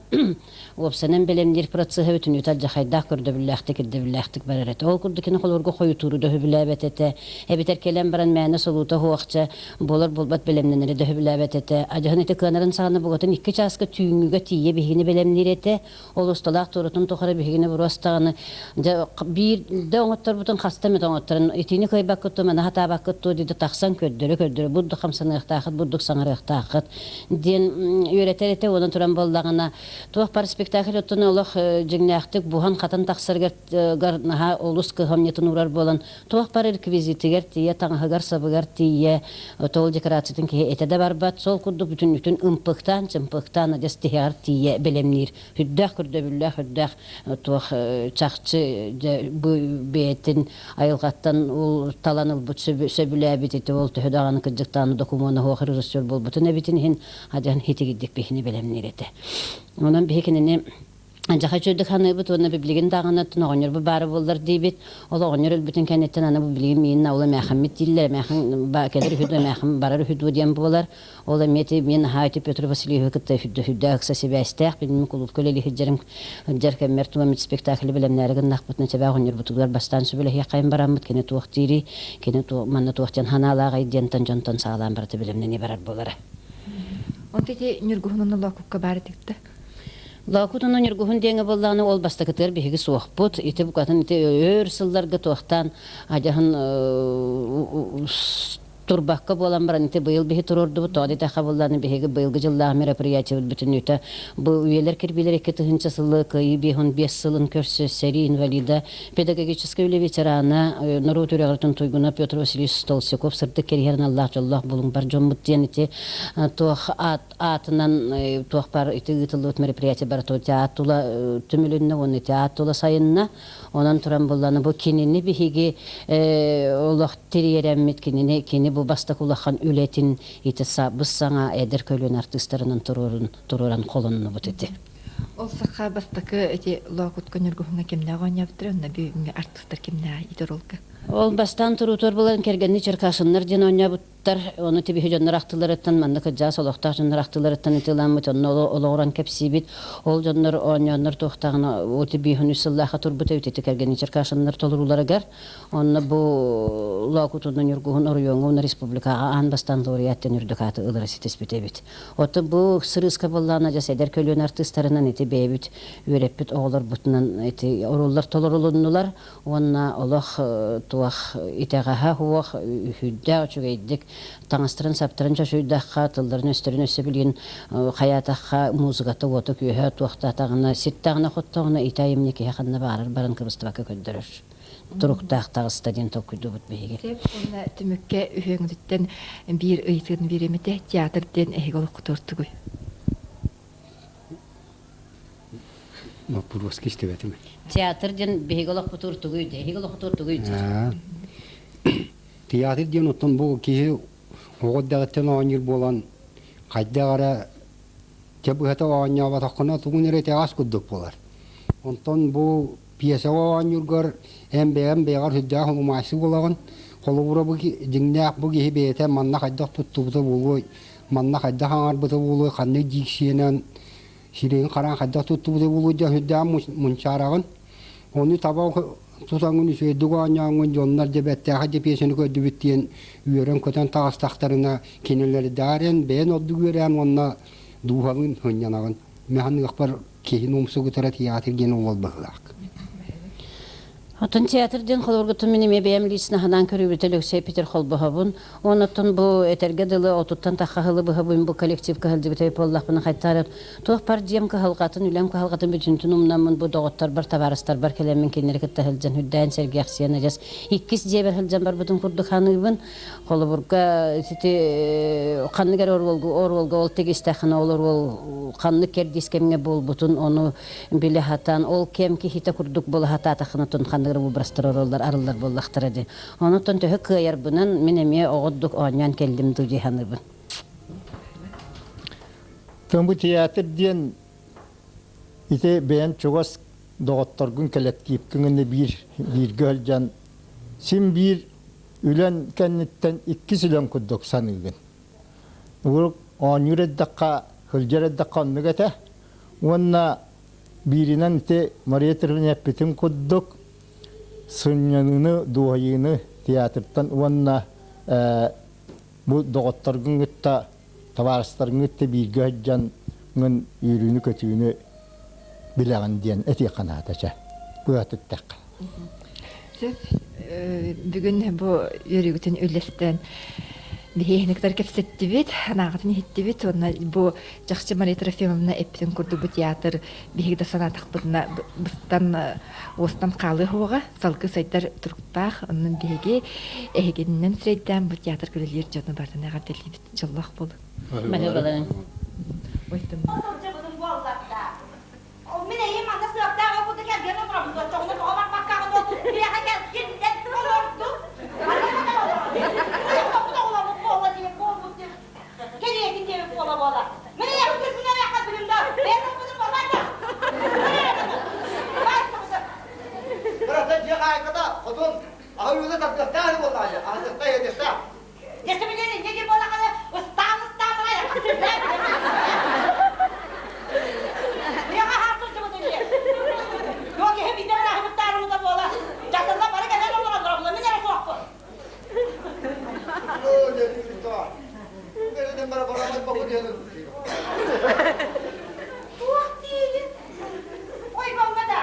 уопсайынан бэлэмниир процеһа бүтүннүүтэ алдьархайдаах көрдөбүллээхтик ирдэбиллээхтик барар этэ. Ол курдук кини холобурга хойутууру да сөбүлээбэт этэ. Эбэтэр кэлэн баран мээнэ солуута суохча буолар буолбат бэлэмнэнэри да сөбүлээбэт этэ. Адьаһын ити кыанарын саҕана бугатын икки чааска түүҥҥүгэ тиийэ биһигини бэлэмниир этэ. Ол усталаах туоратын тухары биһигини буруостаҕына дьэ биирдэ оҥотторбутун хаста эмит оҥотторон итини кыайбаккыт дуо, маны сатаабаккыт дуо диэти тахсан көрдөрө-көрдөрө бурдук хамсаныахтааххыт, бурдук саҥарыахтааххыт диэн үөрэтэр этэ. Онон туран буоллаҕына туох бар спектакль оттон олох дьиҥнээхтик буһан-хатан тахсарыгар наһаа олус кыһамньытын уурар буолан туох бар реквизитигэр тиийэ, таҥаһыгар-сабыгар тиийэ, ол декорациятын киһи этэ да барбат, сол курдук бүтүннүтүн ымпыктаан-чымпыктаан адьас тиһэҕэр тиийэ бэлэмниир. Үрдээх көрдөбүллээх, үрдээх туох чахчы бу бэйэтин айылҕаттан ол талан ылбыт сөбүлээбит ити ол төһө даҕаны кырдьыктааны докумуона суох режиссер буолбутун эбитин иһин адьаһын хитигирдик биһини бэлэмниир этэ. Онон биһи кинини. Дьаха үчүгэйдик саныыбыт уонна билигин даҕаны оҕонньорбут баара буоллар диибит. Ол оҕонньор өлбүтүн кэнниттэн аны бу билигин миин ол эмээхиммит дииллэр, эмээхин кэлэр үһү дуо, эмээхин барар үһү дуо диэн буолар. Ол эмиэ ити мин наһаа ити Петр Васильевиһы кытта үрдээх ыкса сибээстээх. Мин кулуупка үлэлии сылдьарым сылдьар кэммэр туом спектаклы бэлэмнээри гыннахпытына чэбээх оҕонньорбутугар бастаан сүбэлэһиэххэйин бараммыт кини туох диирий, кини манна туох диэн санаалааҕый диэнтэн дьонтон саҕалаан барыта бэлэмнэнии барар буолара. Онто ити Ньургуһун Лоокукка баар этикта? Лоокутуну Ньургуһун диэҥэ буоллаҕына ол бастакытыгар биһиги суохпут. Ити букатын ити өр сылларга туохтаан адьаһын турбакка буолан баран ити быйыл биһи туруордубут. Тоҕо диэтэххэ буоллаҕына биһиги быйылгы дьыллаах мероприятиебыт бүтүннүүтэ бу үйэлэр кирбиилэр 2000 сылы Кыайыы 55 сылын көрсө сэрии инвалида, педагогическай үлэ ветерана, норуот үөрэҕиртэн туйгуна Петр Васильевич Толстяков сырдык кэриһэрин аллаах дьоллоох булуҥ бар дьоммут диэн ити туох аат аатынан туох баар ити ыытыллыбыт мероприятие барыта театр тула түмүлүннэ уонна театр тула сайынна. Онон туран булланы бу кинини биһиги олох тириэрэммит кинини кини бу бастакы улахан үлэтин ити быс саҥа эдэр көлүөнэ артыыстарынан туруорун туруоран холоннубут ити. Ол саха бастакы ити Лоокутка Ньургуһуҥҥа кимнээх оонньообуттара онно бүгүҥҥү артыыстар кимнээх ити ролга? Ол бастаан туруутугар булан кэргэнни Черкашиннар диэн оонньообут Ону тибиһи дьоннор ахтыларыттан, манна кырдьаҕас олохтоох дьоннор ахтыларыттан ытыыламмыт, онно олоҕуран кэпсиибит. Ол дьоннор оонньооннор туохтааҕына ути биэһин үс сыллаахха турбут эбит ити кэргэни Черкашиннар толорууларыгар. Онно бу Лоокутунна Ньургуһун оройуоҥҥа уонна республикаҕа аан бастаан лауреат диэн үрдүк ааты ылары ситиспит эбит. Оттон бу сырыыска буоллаҕына дьэ эдэр көлүөнэ артыыстарынан ити бэйэбит үөрэппит оҕолорбутунан ити оруоллар толорулуннулар. Уонна олох туох итэҕэһэ суох, үһүйдээх үчүгэйдик таҥастарын-саптарын чочуйдахха, тылларын-өстөрүн өссө билигин хайаатахха музыката уота-күөһэ туохтаатаҕына, ситтэҕинэ-хоттоҕуна ити айымньы киһи ханна баҕарар баран кыбыстыбакка көрдөрөр туруктаах таҕыста диэн толкуйдуубут биһиги. Сөп уонна түмүккэ үһүөҥүтүттэн биир ыйытыын биэримитэ театр диэн эһиги олоххутугар тугуй? Боппуруоска истибэтим. Театр диэн биһиги олохпутугар тугуй дии? Эһиги олоххутугар тугуй диир? Театр диэн оттон бу киһи оҕо эрдэҕиттэн оонньуур буолан хайдах эрэ дьэ быһата оонньооботоххуна тугун эрэ итэҕэс курдук буолар. Онтон бу пьесаҕа оонньуургар эн бэйэҥ бэйэҕэр сүрдээх умаайсы буолаҕын. Холобура бу дьиҥнээх бу киһи бэйэтэ манна хайдах туттубута буолуой, манна хайдах аҥарбыта буолуой, ханнык дьииксийэнэн сирэйин хараан хайдах туттубута буолуой диэн сүрдээх мунчаараҕын. Ону таба тутаҥҥын үчүгэйдик оонньооҥҥун дьоннор дьэ бэртээхэй дьэ пьесаны көрдүбүт диэн үөрэн-көтөн таҕыстахтарына кинилэрдээҕэр эн бэйэн ордук үөрээн уонна дууһалыын сынньанаҕын. Мин саныахпар киһини умсугутара театр диэн уол быһыылаах. Оттон театр диэн холобургутун мин эмиэ бэйэм лично санаан көрүүбүт Алексей Питер холбоһобун. Оннуттан бу этэргэ дылы отуттан тахха сылы быһа бу коллективка сылдьыбыт буоллахпына хайтар туох бар дьиэм кыһалҕатын, үлэм кыһалҕатын бүтүнтүн умнаммын бу доҕотторбор, табаарыстарбар кэлэммин кинилэри кытта сылдьан үрдээн сэргэхсийэн адьас иккис дьиэбэр сылдьан барбытын курдук саныыбын. Холобурга ити ханнык эрэ оруолга оруолга ол тигистэххинэ ол оруол ханнык кэрдиис кэмҥэ буолбутун ону билэ сатаан ол кэм киһитэ курдук буола сатаатаххына тун ханнык эрэ образтар оруоллар арыллар буоллахтара дии. Онуттан төһө кыайарбынан мин эмиэ оҕордук оонньоон кэллим дуу дии саныыбын. Тымбы театр диэн ити бэйэн чугас доҕотторгун кэлэктиипкин биир бииргэ сылдьан син биир үлэн кэнниттэн иккис үлэн курдук саныыгын. Урут оонньуур эрдэххэ, сылдьар эрдэххэ оннук этэ. Уонна бииринэн ити Мария Трофимовна эппитин курдук сынньаныыны, дуоһуйууну театртан уонна бу доҕотторгун кытта, табаарыстаргын кытта бииргэ сылдьан үөрүүнү-көтүүнү билэҕин диэн этиэххэ наада чэ быһатыттэххэ. Сөп. Бүгүн бу үөрүүгүтүн үллэстэн биһиэхини кытары кэпсэттибит, санааҕытын иһиттибит уонна бу чахчы Мария Трофимовна эппитин курдук бу театр биһиги да санаатахпытына быстан уостан хаалыа суоҕа, салгыы сайдар туруктаах. Онон биһиги эһигиннэн сирэйдээн бу театр үлэлиир дьону барытын эҕэрдэлиибит. Дьоллоох буолун. Баһыыбаларын. Мин эйим манна сыаптаах опыты кэргэн олоробун оччоҕуна тоҕо барбаккаҕын ол миэхэ кэлгин олордум Кэриэтин диэбит буола буола. Мин эйэхин күргүнэ эйэхэ билим да бэйэн опытын болбайда. Хотун, аһы-үөлэ тардыахтаах буоллаҕа, аһатыахтаах, иһэтиэхтээх. Если бы не не буолаҕына, ыстаан ыстаан Уйаҕа хаасылдьыбыт инде. Туох киһи биирдэ бырааһымыттаарымыта буола. Дьахталлар бары кэлэн олороллор, була мин эрэ суохпун. Оо, дьэ, Бэринэн бара бараммат боху диэн Туох диигин? Ой, болма да.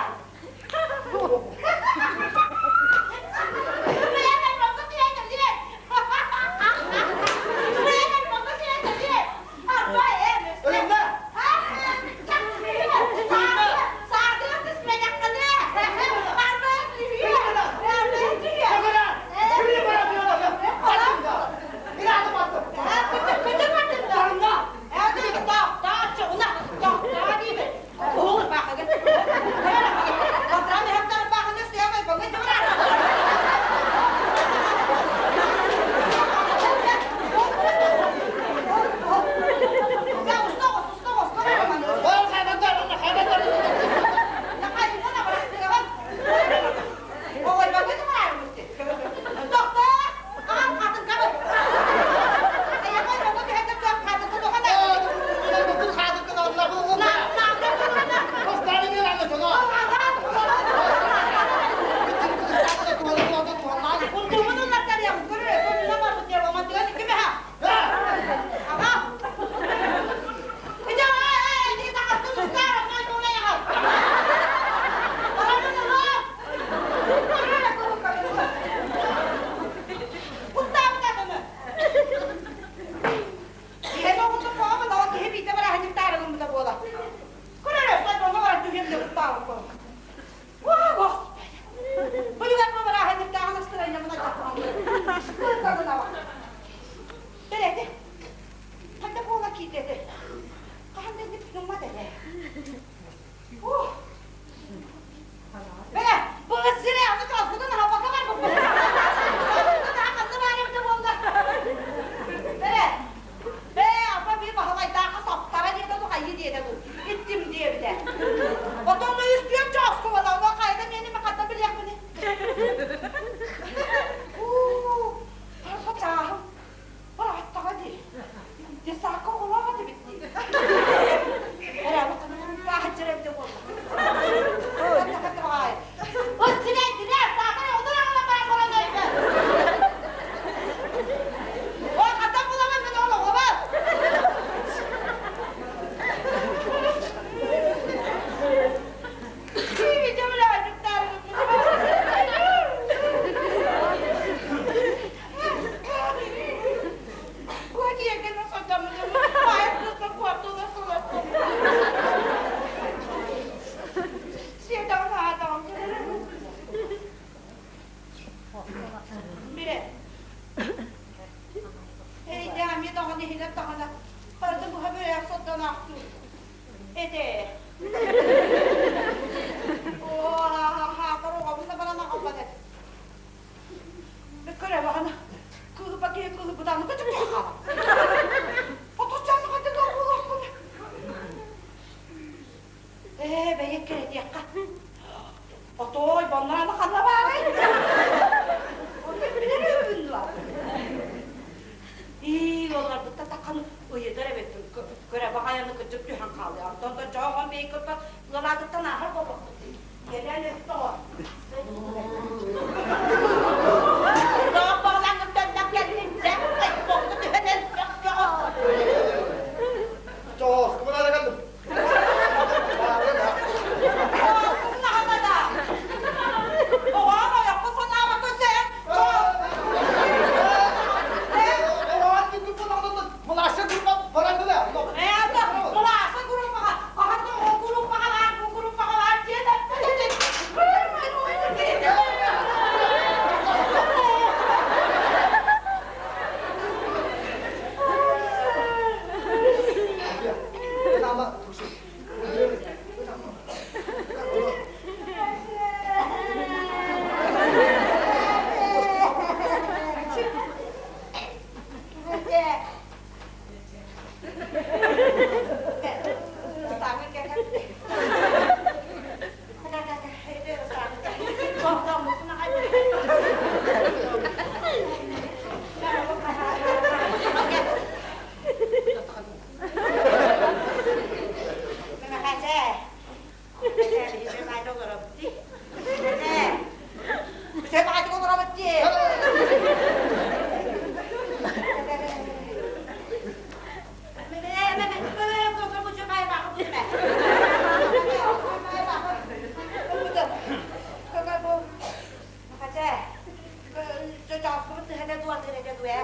дуу ээ.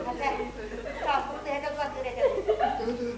Хача, чааспын тэһэтэ дуу атыыр этэ дуу.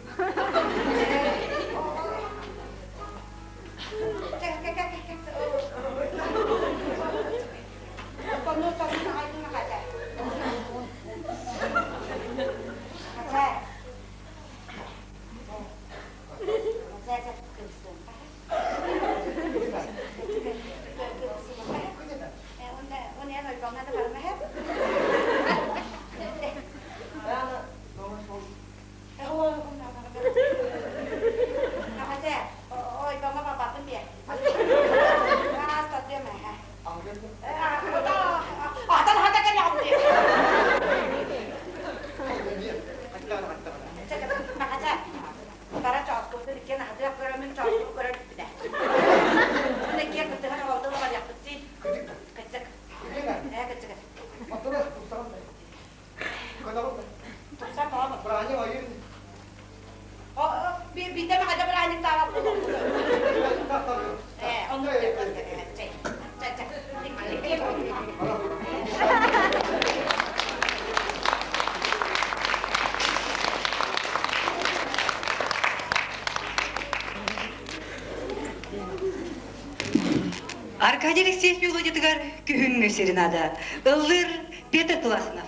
Аркадий Алексеев мелодиятыгар күһүҥҥү серенада ыллыыр Петр Туласынов.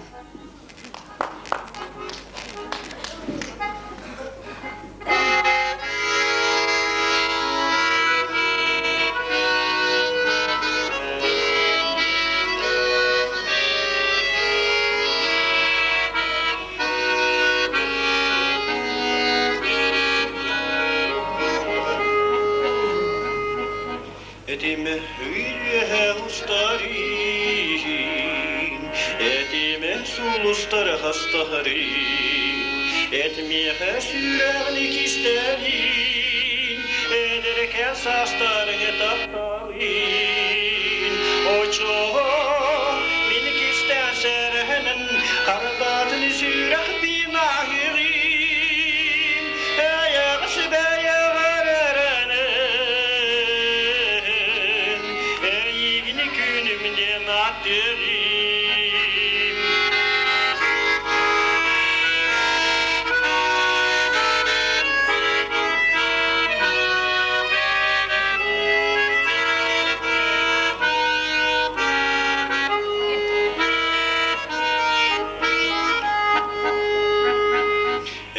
Этимэ үөһэ устарыын, этимэ сулустары хастаһарыын, этмиэхэ сүрэҕин кистэлиин, эдэркэ саастарыҥы тапталыын. Очоҕо мин кистээн сэрэһинэн хардаатын сүрэхпин аһыырын, эйэҕэс бэйэҕэр эрэнэн, эйигин күнүм диэн ааттыырым.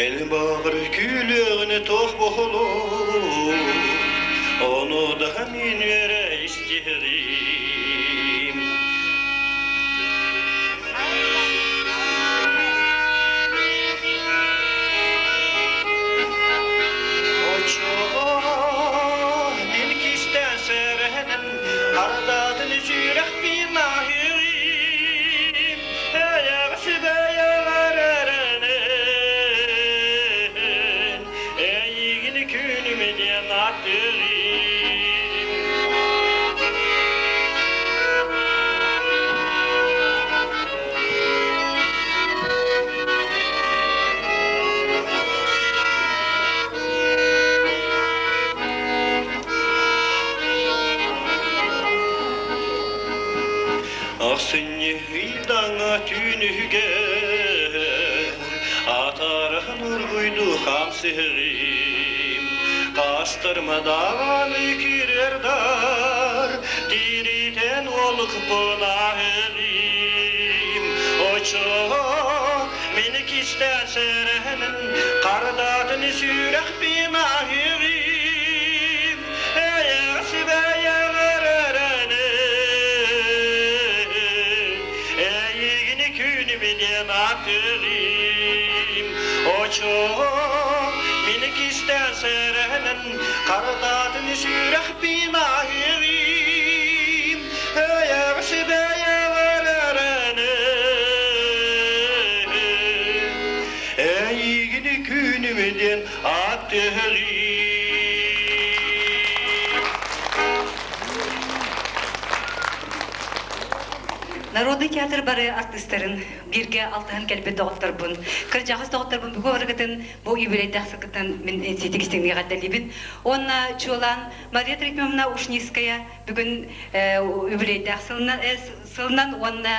Эл баҕар күлүөҕүнэ туох буолуо, ону да мин үөрэ истиһэрим. Оччоҕо мин кистээн сэрэһинэн Ардаатын сүрэхпин аһыырым, Эйэҕэс бэйэҕэр эрэнэн, Эйигин күнүм диэн ааттыырым. Ахсынньы ыйдаҥа түүнүгэр Атарыһын ургуйду хамсыһыгым Хастырмадаҕаны киирэр дар Тиритэн олукпун аһыгым Очоҕо мин кистээн сэрэһинин Хардатын сүрэхпин аһыгым Эйэҕэс бэйэҕэр эрэнэн Эйигин күнүмүнэн ааттыырым Очоҕо мин кистээн сэрэһинэн Хардатын сүрэхпин аһыырым Эйэҕэс бэйэҕэр эрэнэн Эйигин күнүмүнэн ааттыырым Народный театр бары артыыстарын бииргэ алтыһан кэлбит доҕотторбун, кырдьаҕас доҕотторбун бүгүн барыгытын бу юбилейдаах сылгыттан мин ситик истиҥник эҕэрдэлиибин. Уонна чуолаан Мария Трофимовна Ушницкая бүгүн юбилейдаах сылынан уонна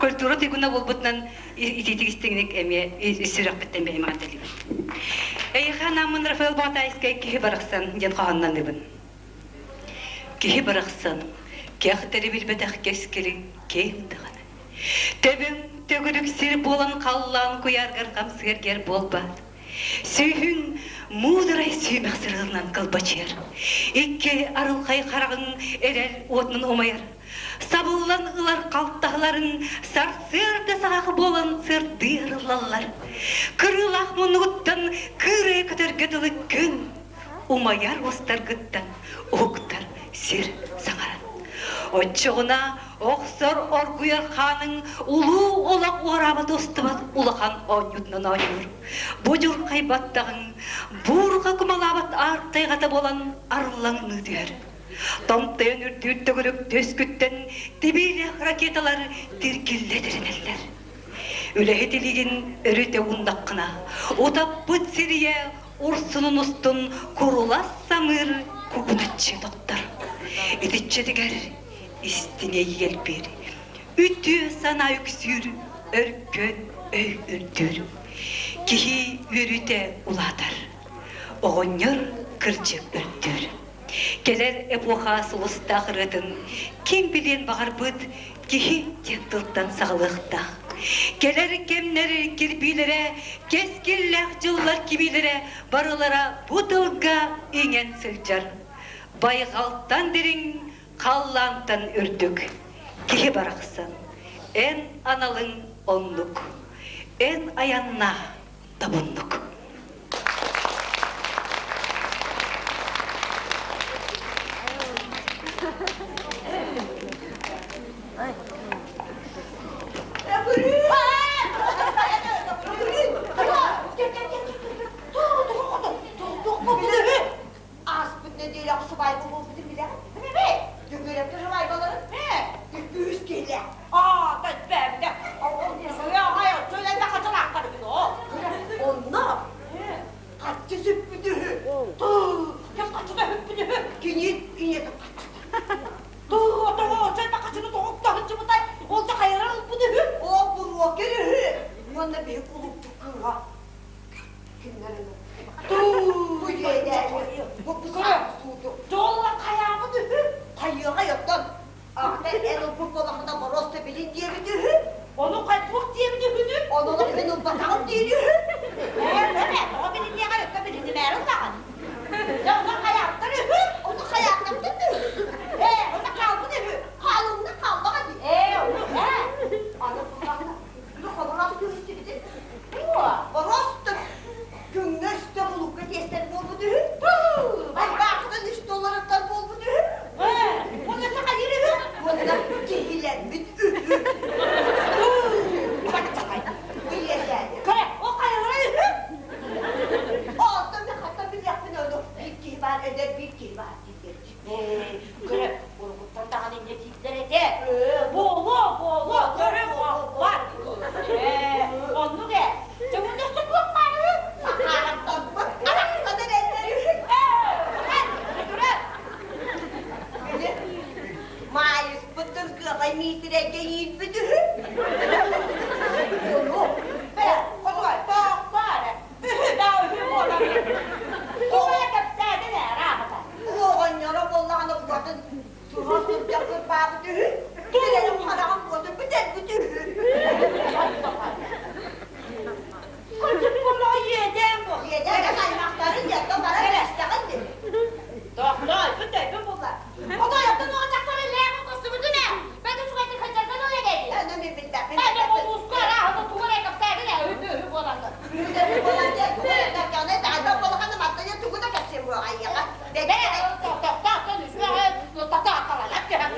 Культура туйгуна буолбутунан итиитик истиҥник эмиэ сүрэхпиттэн бэйэм эҕэрдэлиибин. Эйиэхэ анааммын Рафаэл Баҕатаайыскай «Киһи барахсан» диэн хоһоонноныыбын. Киһи барахсан кэхтэри билбэтэх кэскилиҥ киэҥ даҕаны. Төбөҥ төгүрүк сир буолан халлаан куйааргар хамсыыр буолбат. Сүүһүҥ муударай сүүмэх сырыылынан кылбачыйар. Икки арылхай хараҕыҥ эрэл уотунан умайар. Сабыллан ылар халтаһаларын сарсыарда саҕах буолан сырдыы арыллаллар. Кырыылаах муннугуттан кыырайа көтөргө дылы күн умайар уостаргыттан уһуктар сир саҥаран. Оччоҕуна охсор оргуйар хааныҥ улуу олох уораабат устубат улахан оонньуутунан оонньуур. Будьурхай баттаҕыҥ буурҕа кумалаабат аар тайҕата буолан арыллаҥныы түһэр. Томтойон үрдүүр төгүрүк түөскүттэн тибиилээх ракеталар тиргиллэ тэринэллэр. Үлэһит илигин өрүтэ ууннаххына, утаппыт сирийэ урсунун устун курулас самыыр кугуначчы тохтор. Итиччэтигэр истиҥэ иэлбиир, үтүө санаа үксүүр, өркөн өй үрдүүр. Киһи үөрүүтэ улаатар, оҕонньор кырдьык үрдүүр. Кэлэр эпоха сулустаах ырыатын ким билиэн баҕарбыт киһи диэн тылтан саҕалыахтаах. Кэлэр кэмнэр кирбиилэрэ, кэскиллээх дьыллар кибиилэрэ барылара бу тылга иҥэн сылдьар. Байҕалтан дириҥ, халлаантан үрдүк. Киһи барахсан, эн аналыҥ оннук, эн айаннаах табыннык. Ааспыт нэдиэлэ сыбаайба буолбутун билэҕин? Билэбин. Дьөгүөрэпкэ сыбаайбаларын? Ээ, үс киһилээх. Аа, тэтбээбитэ. Онно хаччы сүппүт үһү. Туу, хаччыта сүппүт үһү. Кини киниэхэ хаччыта. Туу, тоҕо, сэлбэ хаччыны тоҕо таһыччыбытай? Ол да хайалар ылбыт үһү. Ол буруокер үһү. Уонна биһи кулуптук кыыһа. Кимнэрин Туу, дьиэдээни. Бу сууту. Дьолла хайаабыт үһү. Хайыаҕай оттон Аҕата эн ылбыт буоллаххына боруоста билин диэбит үһү. Ону туох диэбит үһүнүй? Ону олох мин ылбатаҕым диир үһү. Ээ, ээ, тоҕо билиниэҕэй, өттө билинимээри ыллаҕын. Дьэ, ону хайааттар үһү? Ону хайааттартан үһү? Ээ, ону хаалбыт үһү. Хаалынна хааллаҕа дии. Ээ, ону, ээ. Аны буллаҕына, ну хобороос күһүстүбүтүн. Боруоста күҥҥэ үстэ булукка тиэстэр буолбут үһү. Барбаахтан үс долларыттан буолбут үһү. Уонна сахалыыр үһү. Уонна киһилэммит үһү. Көрө, ол хайалара үһү? Онтон мен хаттан билиэхпин ону биир киһи баар, эдэр биир киһи баар дииллэр. Көрө, урукуттан даҕаны инньэ дииллэр этэ. Буолуо, буолуо, көрө буолбат. Оннук ээ. Дьэ, бу өссө туох баарый? Сахараттарбыт арахсан эрэллэр үһү. Били, Маайыспытын кыаҕай Миитирэйгэ иирбит үһү. Ону, бээ, хотугай, тоохтоо эрэ. Үһү да үһү буолан. Тоҕо кэпсээтин ээ, араабата. Оҕонньоро буоллаҕына букатын тура сылдьар кырбаабыт үһү. Кэлэрим хараҕым уотун бүтэрбит үһү. Кырдьык буоллаҕа иэдээн буол. Иэдээн аймахтарын дьэ баран эрэстэҕин дии. Тохтоо, өйбүт буолла. Хотойоттон оҕо дьахтары лээҕин көстүбүтүн ээ. Бэти үчүгэйдик сылдьаргын ол эдээди. Аны мен билбэппин. Бэйэ улууска арааһына тугу эрэ кэпсээтин ээ, үһү үһү буолан. Үһү буолан диэн тугу эрэ кэпсээн даҕата буолахана маттайа тугу да кэпсиэн буоҕайыаҕа. Бэйэ тохтоохтон үсүөҕэ тотоохтолонор түһэн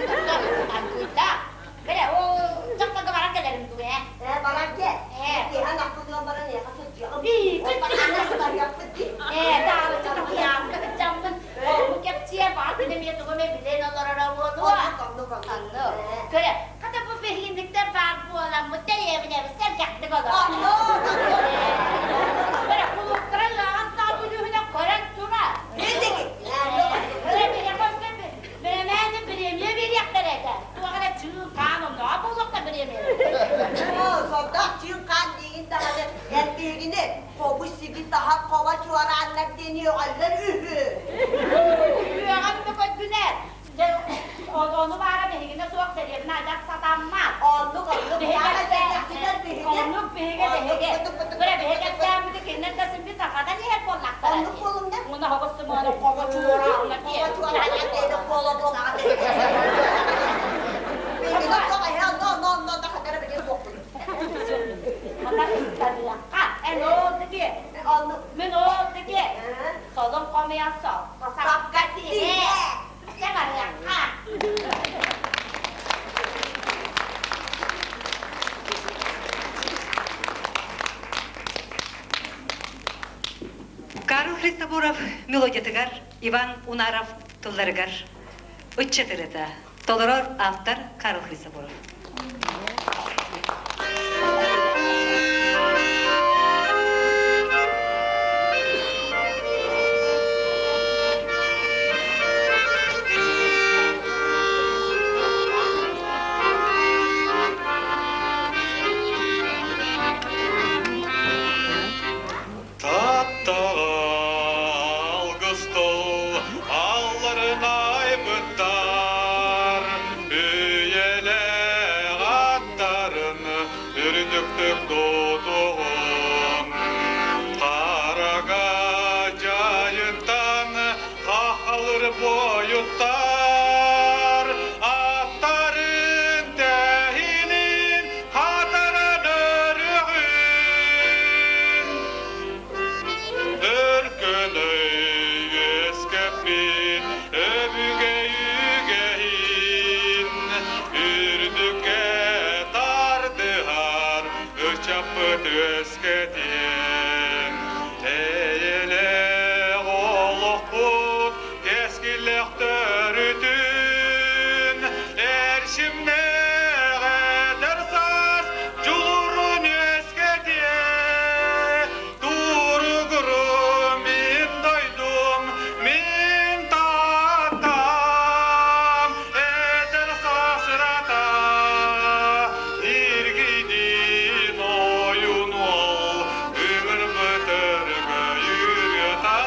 Бэрэ, ол дьахтарга баран кэлэрим дуу, ээ? Ээ, баран кэл. Ээ. Киэһэ ынахпытынан баран эйиэхэ сылдьыаҕым. Барыахпыт дии. Ээ, таалыччы такыйааска сылдьаммын, ону кэпсиэ, баҕар күн эмиэ тугу эмэ билэн олороро буолуо. Оннук, оннук, оннук. Көрө, хата бу биһигинниктэр баар буоламмыт, дэриэбинэбит сэргэхтик олорор. Оннук, оннук. Көрө, кулууптара ыаҕас саҕа күлүүһүнэн көрөн турар. Билигин. Көрө, биһиэхэ өссө бирэмээни бириэмийэ биэриэхтэрэ этэ. Туох эрэ Үөҕэллэр үһү. Үөҕэн да көрдүнэр. Дьэ, ону баара биһигинэ суох дэриэбинэ адьас сатаммат. Оннук, оннук. Биһиги. Оннук биһиги биһиги. Бырэ биһиги кэпсээммити кинилэр да син бит сахадан иһэр буоллахтара. Оннук буолумна. Муна хоҕус тымыана хоҕо чуораалла Хоҕо чуораалла диэни буола буолаҕа Биһиги суох эһэ онно онно онно онно хатара билиэ суохпут. Хата ыстаныахха. Эн ол диги. Оннук. Мин ол диги. Солун хомуйан сол. Сапка тиһэ. Чэ барыахха. Карл Христофоров мелодиятыгар, Иван Унаров тылларыгар ыччат ырыата. Толорор автор Карл Христофоров. Таптаҕа алгыстыл алларын айбыттар, үйэлээх аттарын үрдүктүк тутуһун. Хараҕа дьайыттан хахалыр буойуттар, аттарын тэһинин хатаран өрүҕүн. Өркөнөй үөскэппит өбүгэ үгэһин, үрдүккэ тардыһар ычаппыт үөскэтиэн. Эйэлээх олохпут кэскиллээх төрүтүн, эрчимнээх эдэр саас дьулурун үөскэтиэ. Туругуру мин дойдум, мин тааттам, эдэр саас ырата, иргийдин ойун уол, ыҥырбыт өргөй ырыата.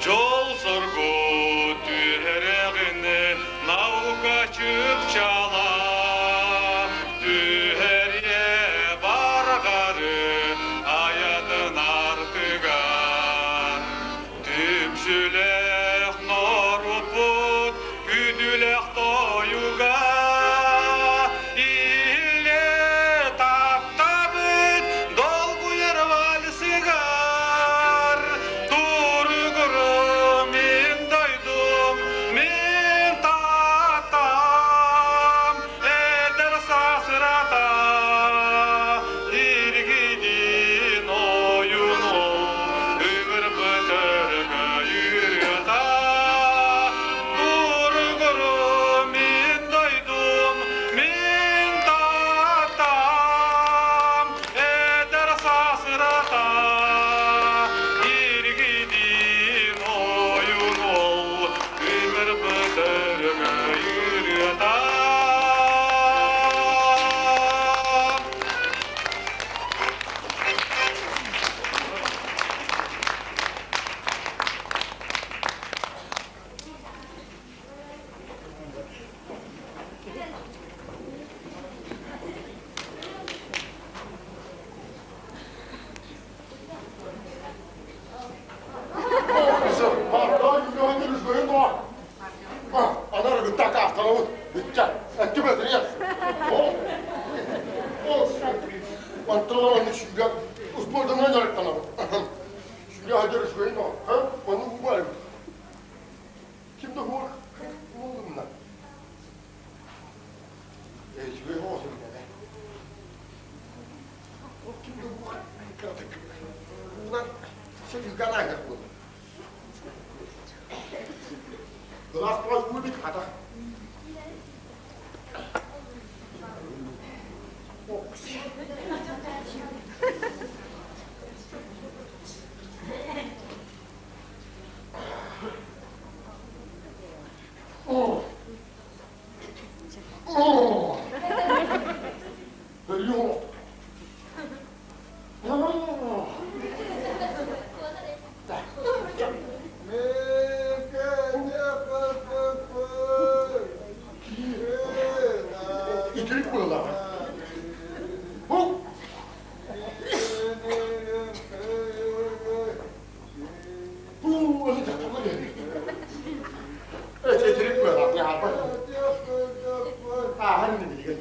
Дьол-соргу түһэрэҕин наука чыпчаала, түһэриэ барҕары айанын артыгар. Түмсүүлээх норуоппут күдүлэх тойуга, Иһиллэ таптабыт долгуйар вальсыгар. Туругуру мин дойдум, мин тааттам, эдэр саас ырата, Иргидин ойуну ыҥырбыт өргөй ырыата. Туругуру мин дойдум, мин тааттам, эдэр саас ырата, Иргидин ойуну ыҥырбыт өргөй ырыата. Итирик быһыылаах. Бу Бу аны дьахталлар Итирик быһыылаах. Ааһан ини билигин.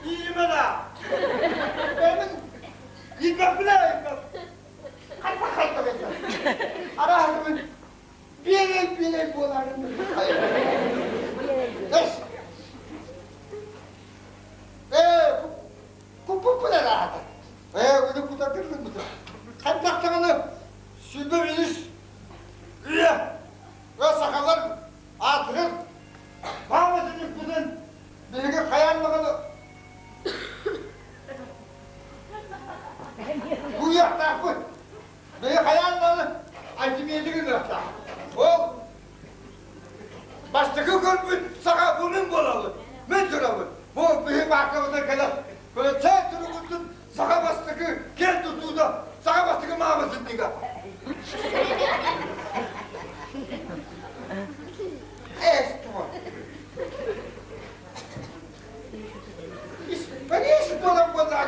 Иимэ да. Бэмин илбэппинэ илбэп. Хайта хайта бэйдэ. Араһымын биэрэй биэрэй буоларын Эс. Ээ, куппуппун араата. Ээ, уну кутатырлыбыта. Хайдахтаҕына сүбэ билис үйэ сахалар аатырыр пааматынньыкпытын биһиги хайаан даҕаны Уйуохтаахпыт. Биһиги хайаан даҕаны антимедик ылыахтаах. Ол бастакы көрбүт саха бу мин буолабын. Мин турабын. Бу биһи пааркабытыгар кэлэн чэй туругуттун саха бастакы киэн тутуута, саха бастакы маамысынньыга. Эс тума. Испанец буолан буоллаҕа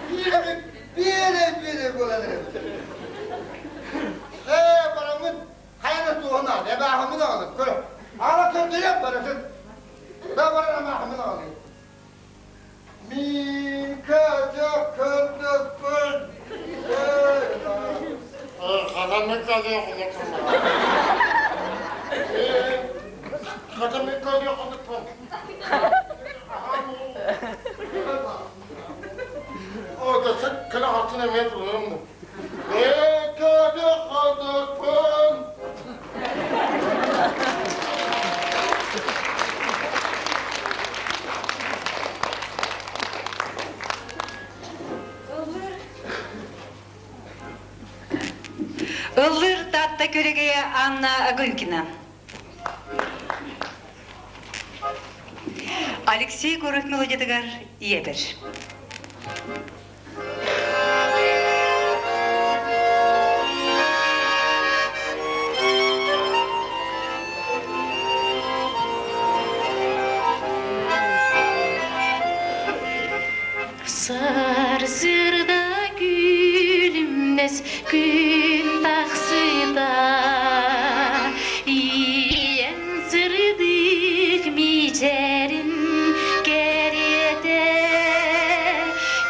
Биирэбит биэрэ-биэрэ буолан эрэбит. Ээ, бараммыт хайана туоһуна, эбээхимин аҕалып, көр. Аала көрдөрүөм барытын. Да баран амаахымын аҕалыым. Мин көтө көрдөкпүн. Хатаммыт Ыллыыр Таатта күрүгэйэ Анна Агынкина. Алексей Гуров мелодиятыгар ийэбэр. Сарсырда күлүмнэс күн тахсыта Ийэм сырдык мичээрин кэриэтэ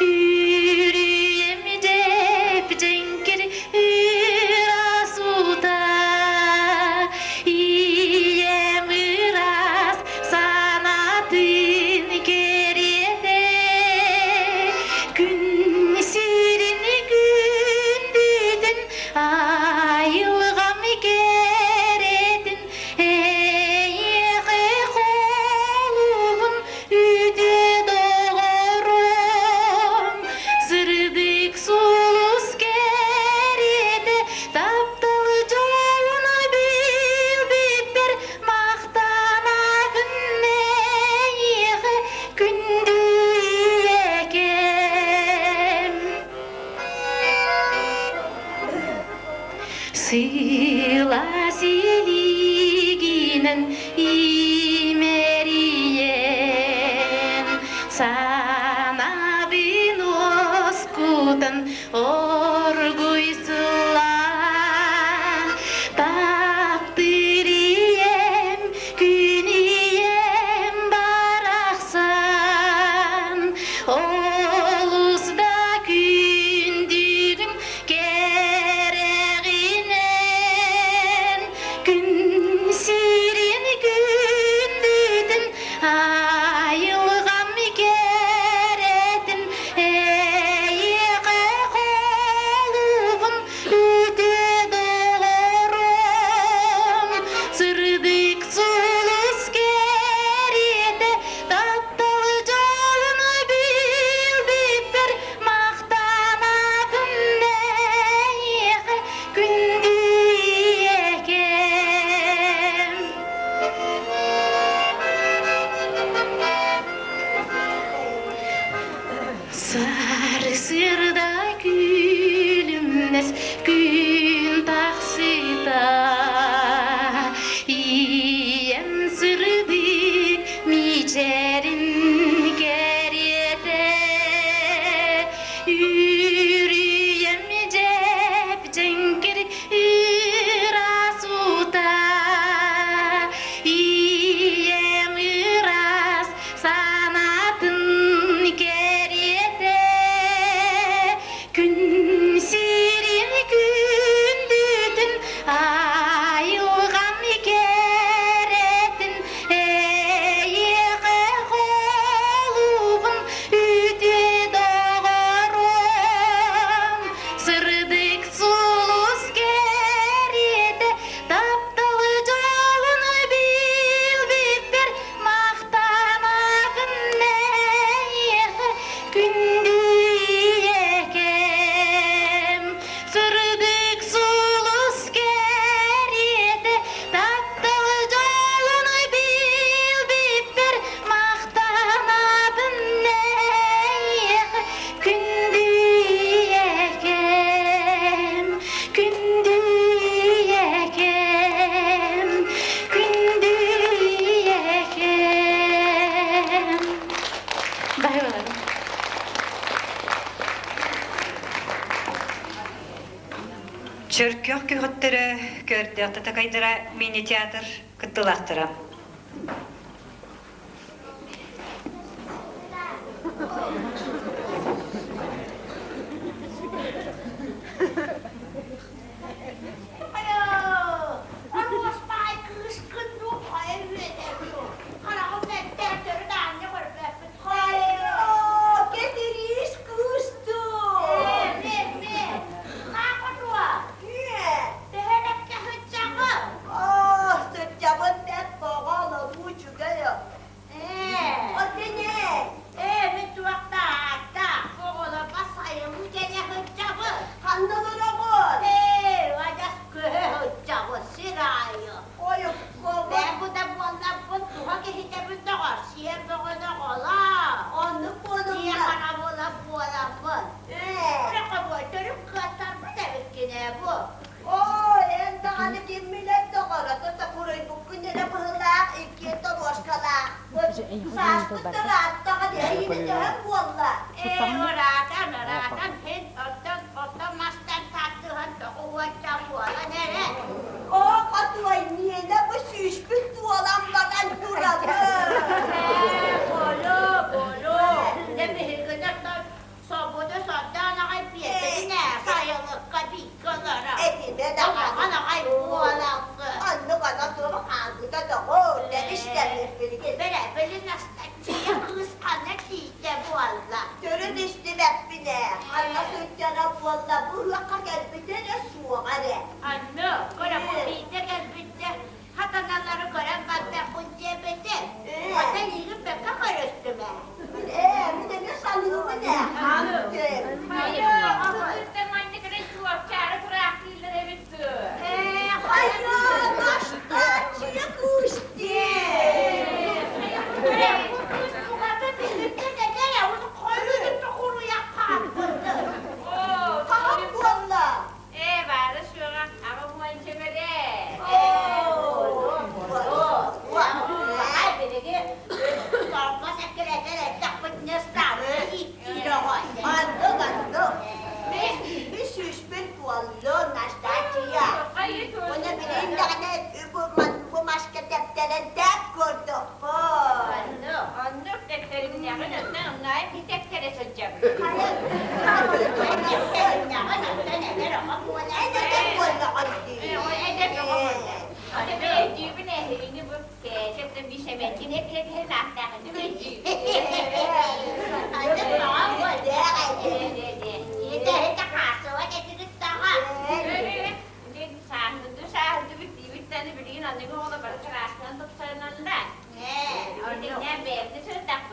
Үрүйэм дьэп-дьэҥкир ыраас уута Ийэм ыраас санаатын кэриэтэ Күн сирин күндүтүн айылҕам кэрэтин эйиэхэ холуубун үтүө доҕорум сырдык сулус кэриэтэ таптал дьолун билбиппэр Махтанабын эйиэхэ күндү ийэкэм. Сыла силигинэн имэрийэн, санаабын уоскутан оргуй сылаан, таптыыр ийэм, күн ийэм барахсан, олус да күндүгүн кэрэҕинэн, күн сирин күндүтүн. Чөркөөх күһүттэрэ, көрдөөх татакайдара мини-театр кыттыылаахтара. Кэтириис кыыстуу! Сыччабын бэт боҕо олоруу үчүгэй Ханна олороҕун? Оннук буолумна. Оо, эн даҕаны кимминэн доҕоро, тута буруйбуккун эрэ быһыылаах, иккиэн торуоскалаахпыт. Сааспыт да ырааттаҕын, эһигини төһөм буолла? Оо, хотуой, миэнэ бу сүүспүт туолан баран турабын. Этимэ даҕаны. Оннук ана туох хаалбыта доҕоор, тэбис-тэбис билигин. Төрүт истибэппин ээ, ханна сылдьара буолла, бу ыһыахха кэлбитэ эрэ суоҕа эрэ. Ээ, мин эмиэ саныыбын ээ, хаантым. Хайа, Настааччыйа кыыс дии! Хаһан буолла? Оннук, оннук. Мин сүүспүн туоллун, Настааччыйа. Уонна билигин даҕаны бу маска тэптэрэн тэп курдукпун. Хайа, эн эдэр буоллаҕын дии.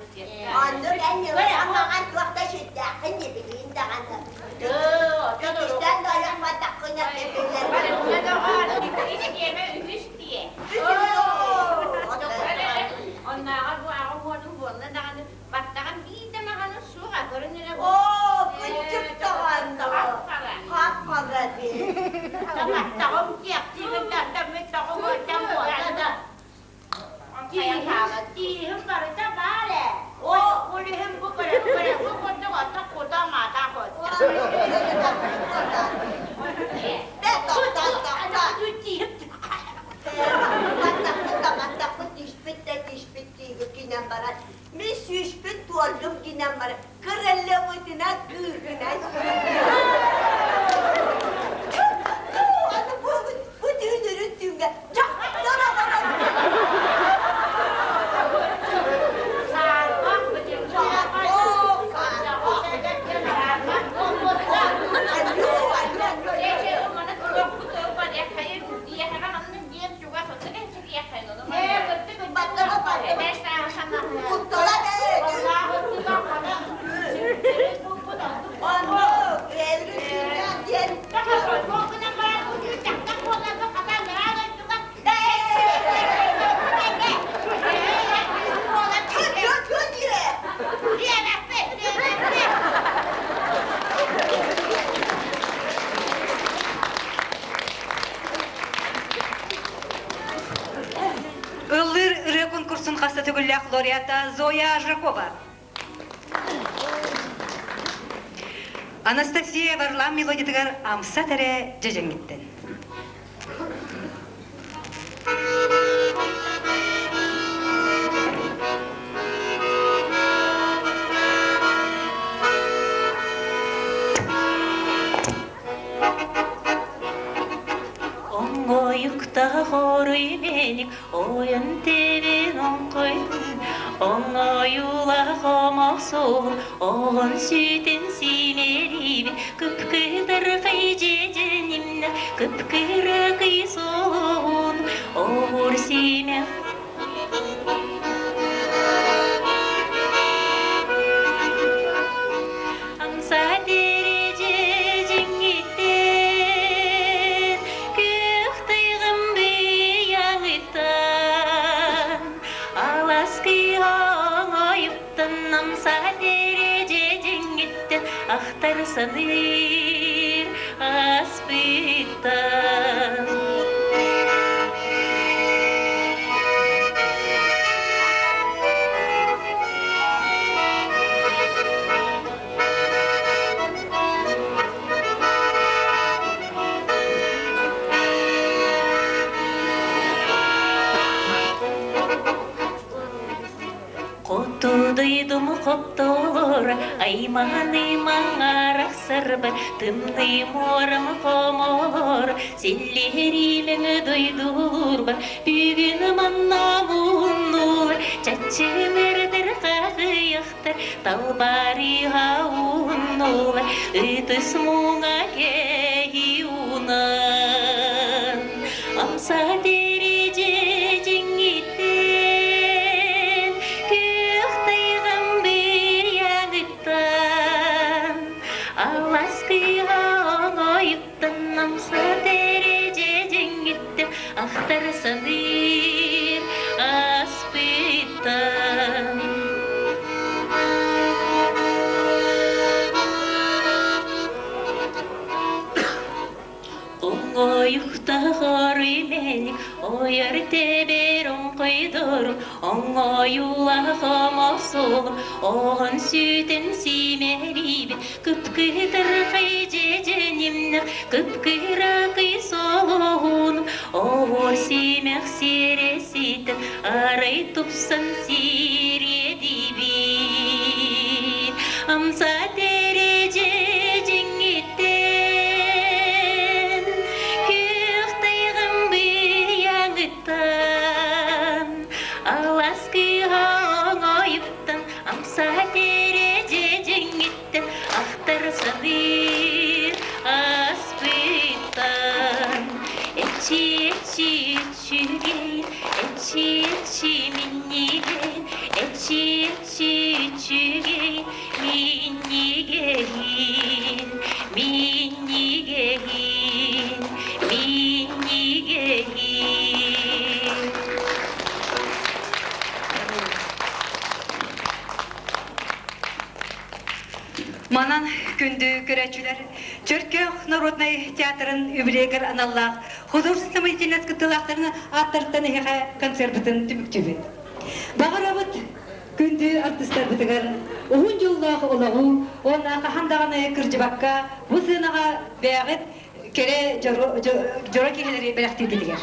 Оннук эн ньылай туох да сүрдээххин билиин даҕаны. Үтүстэн да ойохпотоххуна Оо, кынчык даҕаны, хап-хара эбит. Маттахпыт түспүт да түспүт киинэн баран мин сүүспүн туоллум гинэн баран кыраллыбытынан кыыһынан бу түүн үрүт түүҥҥэ дьахтар аҕалан Ыллыыр ырыа конкурсун хаста төгүллээх лауреата Зоя Жиркова. Анастасия Варлам мелодиятыгар Амса тэрэ дьэдьэҥҥиттэн. Ойон тебин оҥхойдун, оҥойуулаах омохсуолум, оҕон сүүтүн сиимэлиибин, кып-кытархай дьэдьэнимнэ, кып-кыракый солоһун, оһуор сиимэх Амса дьиҥҥиттэн күөх тайҕым быйаҥыттан алас кыйоҥойуттан амса дьиҥҥиттэн ахтар саныыр аспыттан. Хоту дойдум хоптолор, аймаҕыным маҥарахсарбар, тымныы муорам хомолор, силлиэриимэҥ дойдулуурбар, бүгүн манна муһуннулар, чаччынырдар хаһыйахтар, талбарыыга уһуннулар, ытыс муҥа кэһии уунан. Амса дьиҥҥиттэн, күөх тайҕам быйаҥыттан, алаас кыыһа оҥойуттан амса дьиҥҥиттэн ахтар саныыр аспыттан. Оҥоойуктаҕар мэник, ойор тэбэр оҥхойдорум, оҥоойуулаах омосуолум, оҕон сүтэн сиимэлиибин, кып-кытархай дьэдьэнимнэх, кып-кыракый солоһунум, оһуор симэх сиэрэситэн, арай тупсан сириэдибин. Амса дьиҥҥиттэн, күөх тайҕам быйаҥыттан, алаас кыыһа оҥойуттан, амса дьиҥҥиттэн, ахтар саныыр аспыттан. Эчи, эчи, үчүгэй, эчи, эчи, минньигэйин, эчи, эчи, үчүгэй, минньигэйин, минньигэйин, минньигэйин. Манан күндү көрөөччүлэр, Чөркөөх народнай театрын үбүлүөйүгэр аналлаах художественнай самодеятельность кыттыылаахтарын ааттарыттан эһиэхэ концерпытын түмүктүүбүт. Баҕарабыт күндү артыыстарбытыгар уһун дьоллоох олоҕу уонна хаһан даҕаны кырдьыбакка бу сыанаҕа бэйэҕит кэрэ дьоро киһилэри бэлэхтииргитигэр.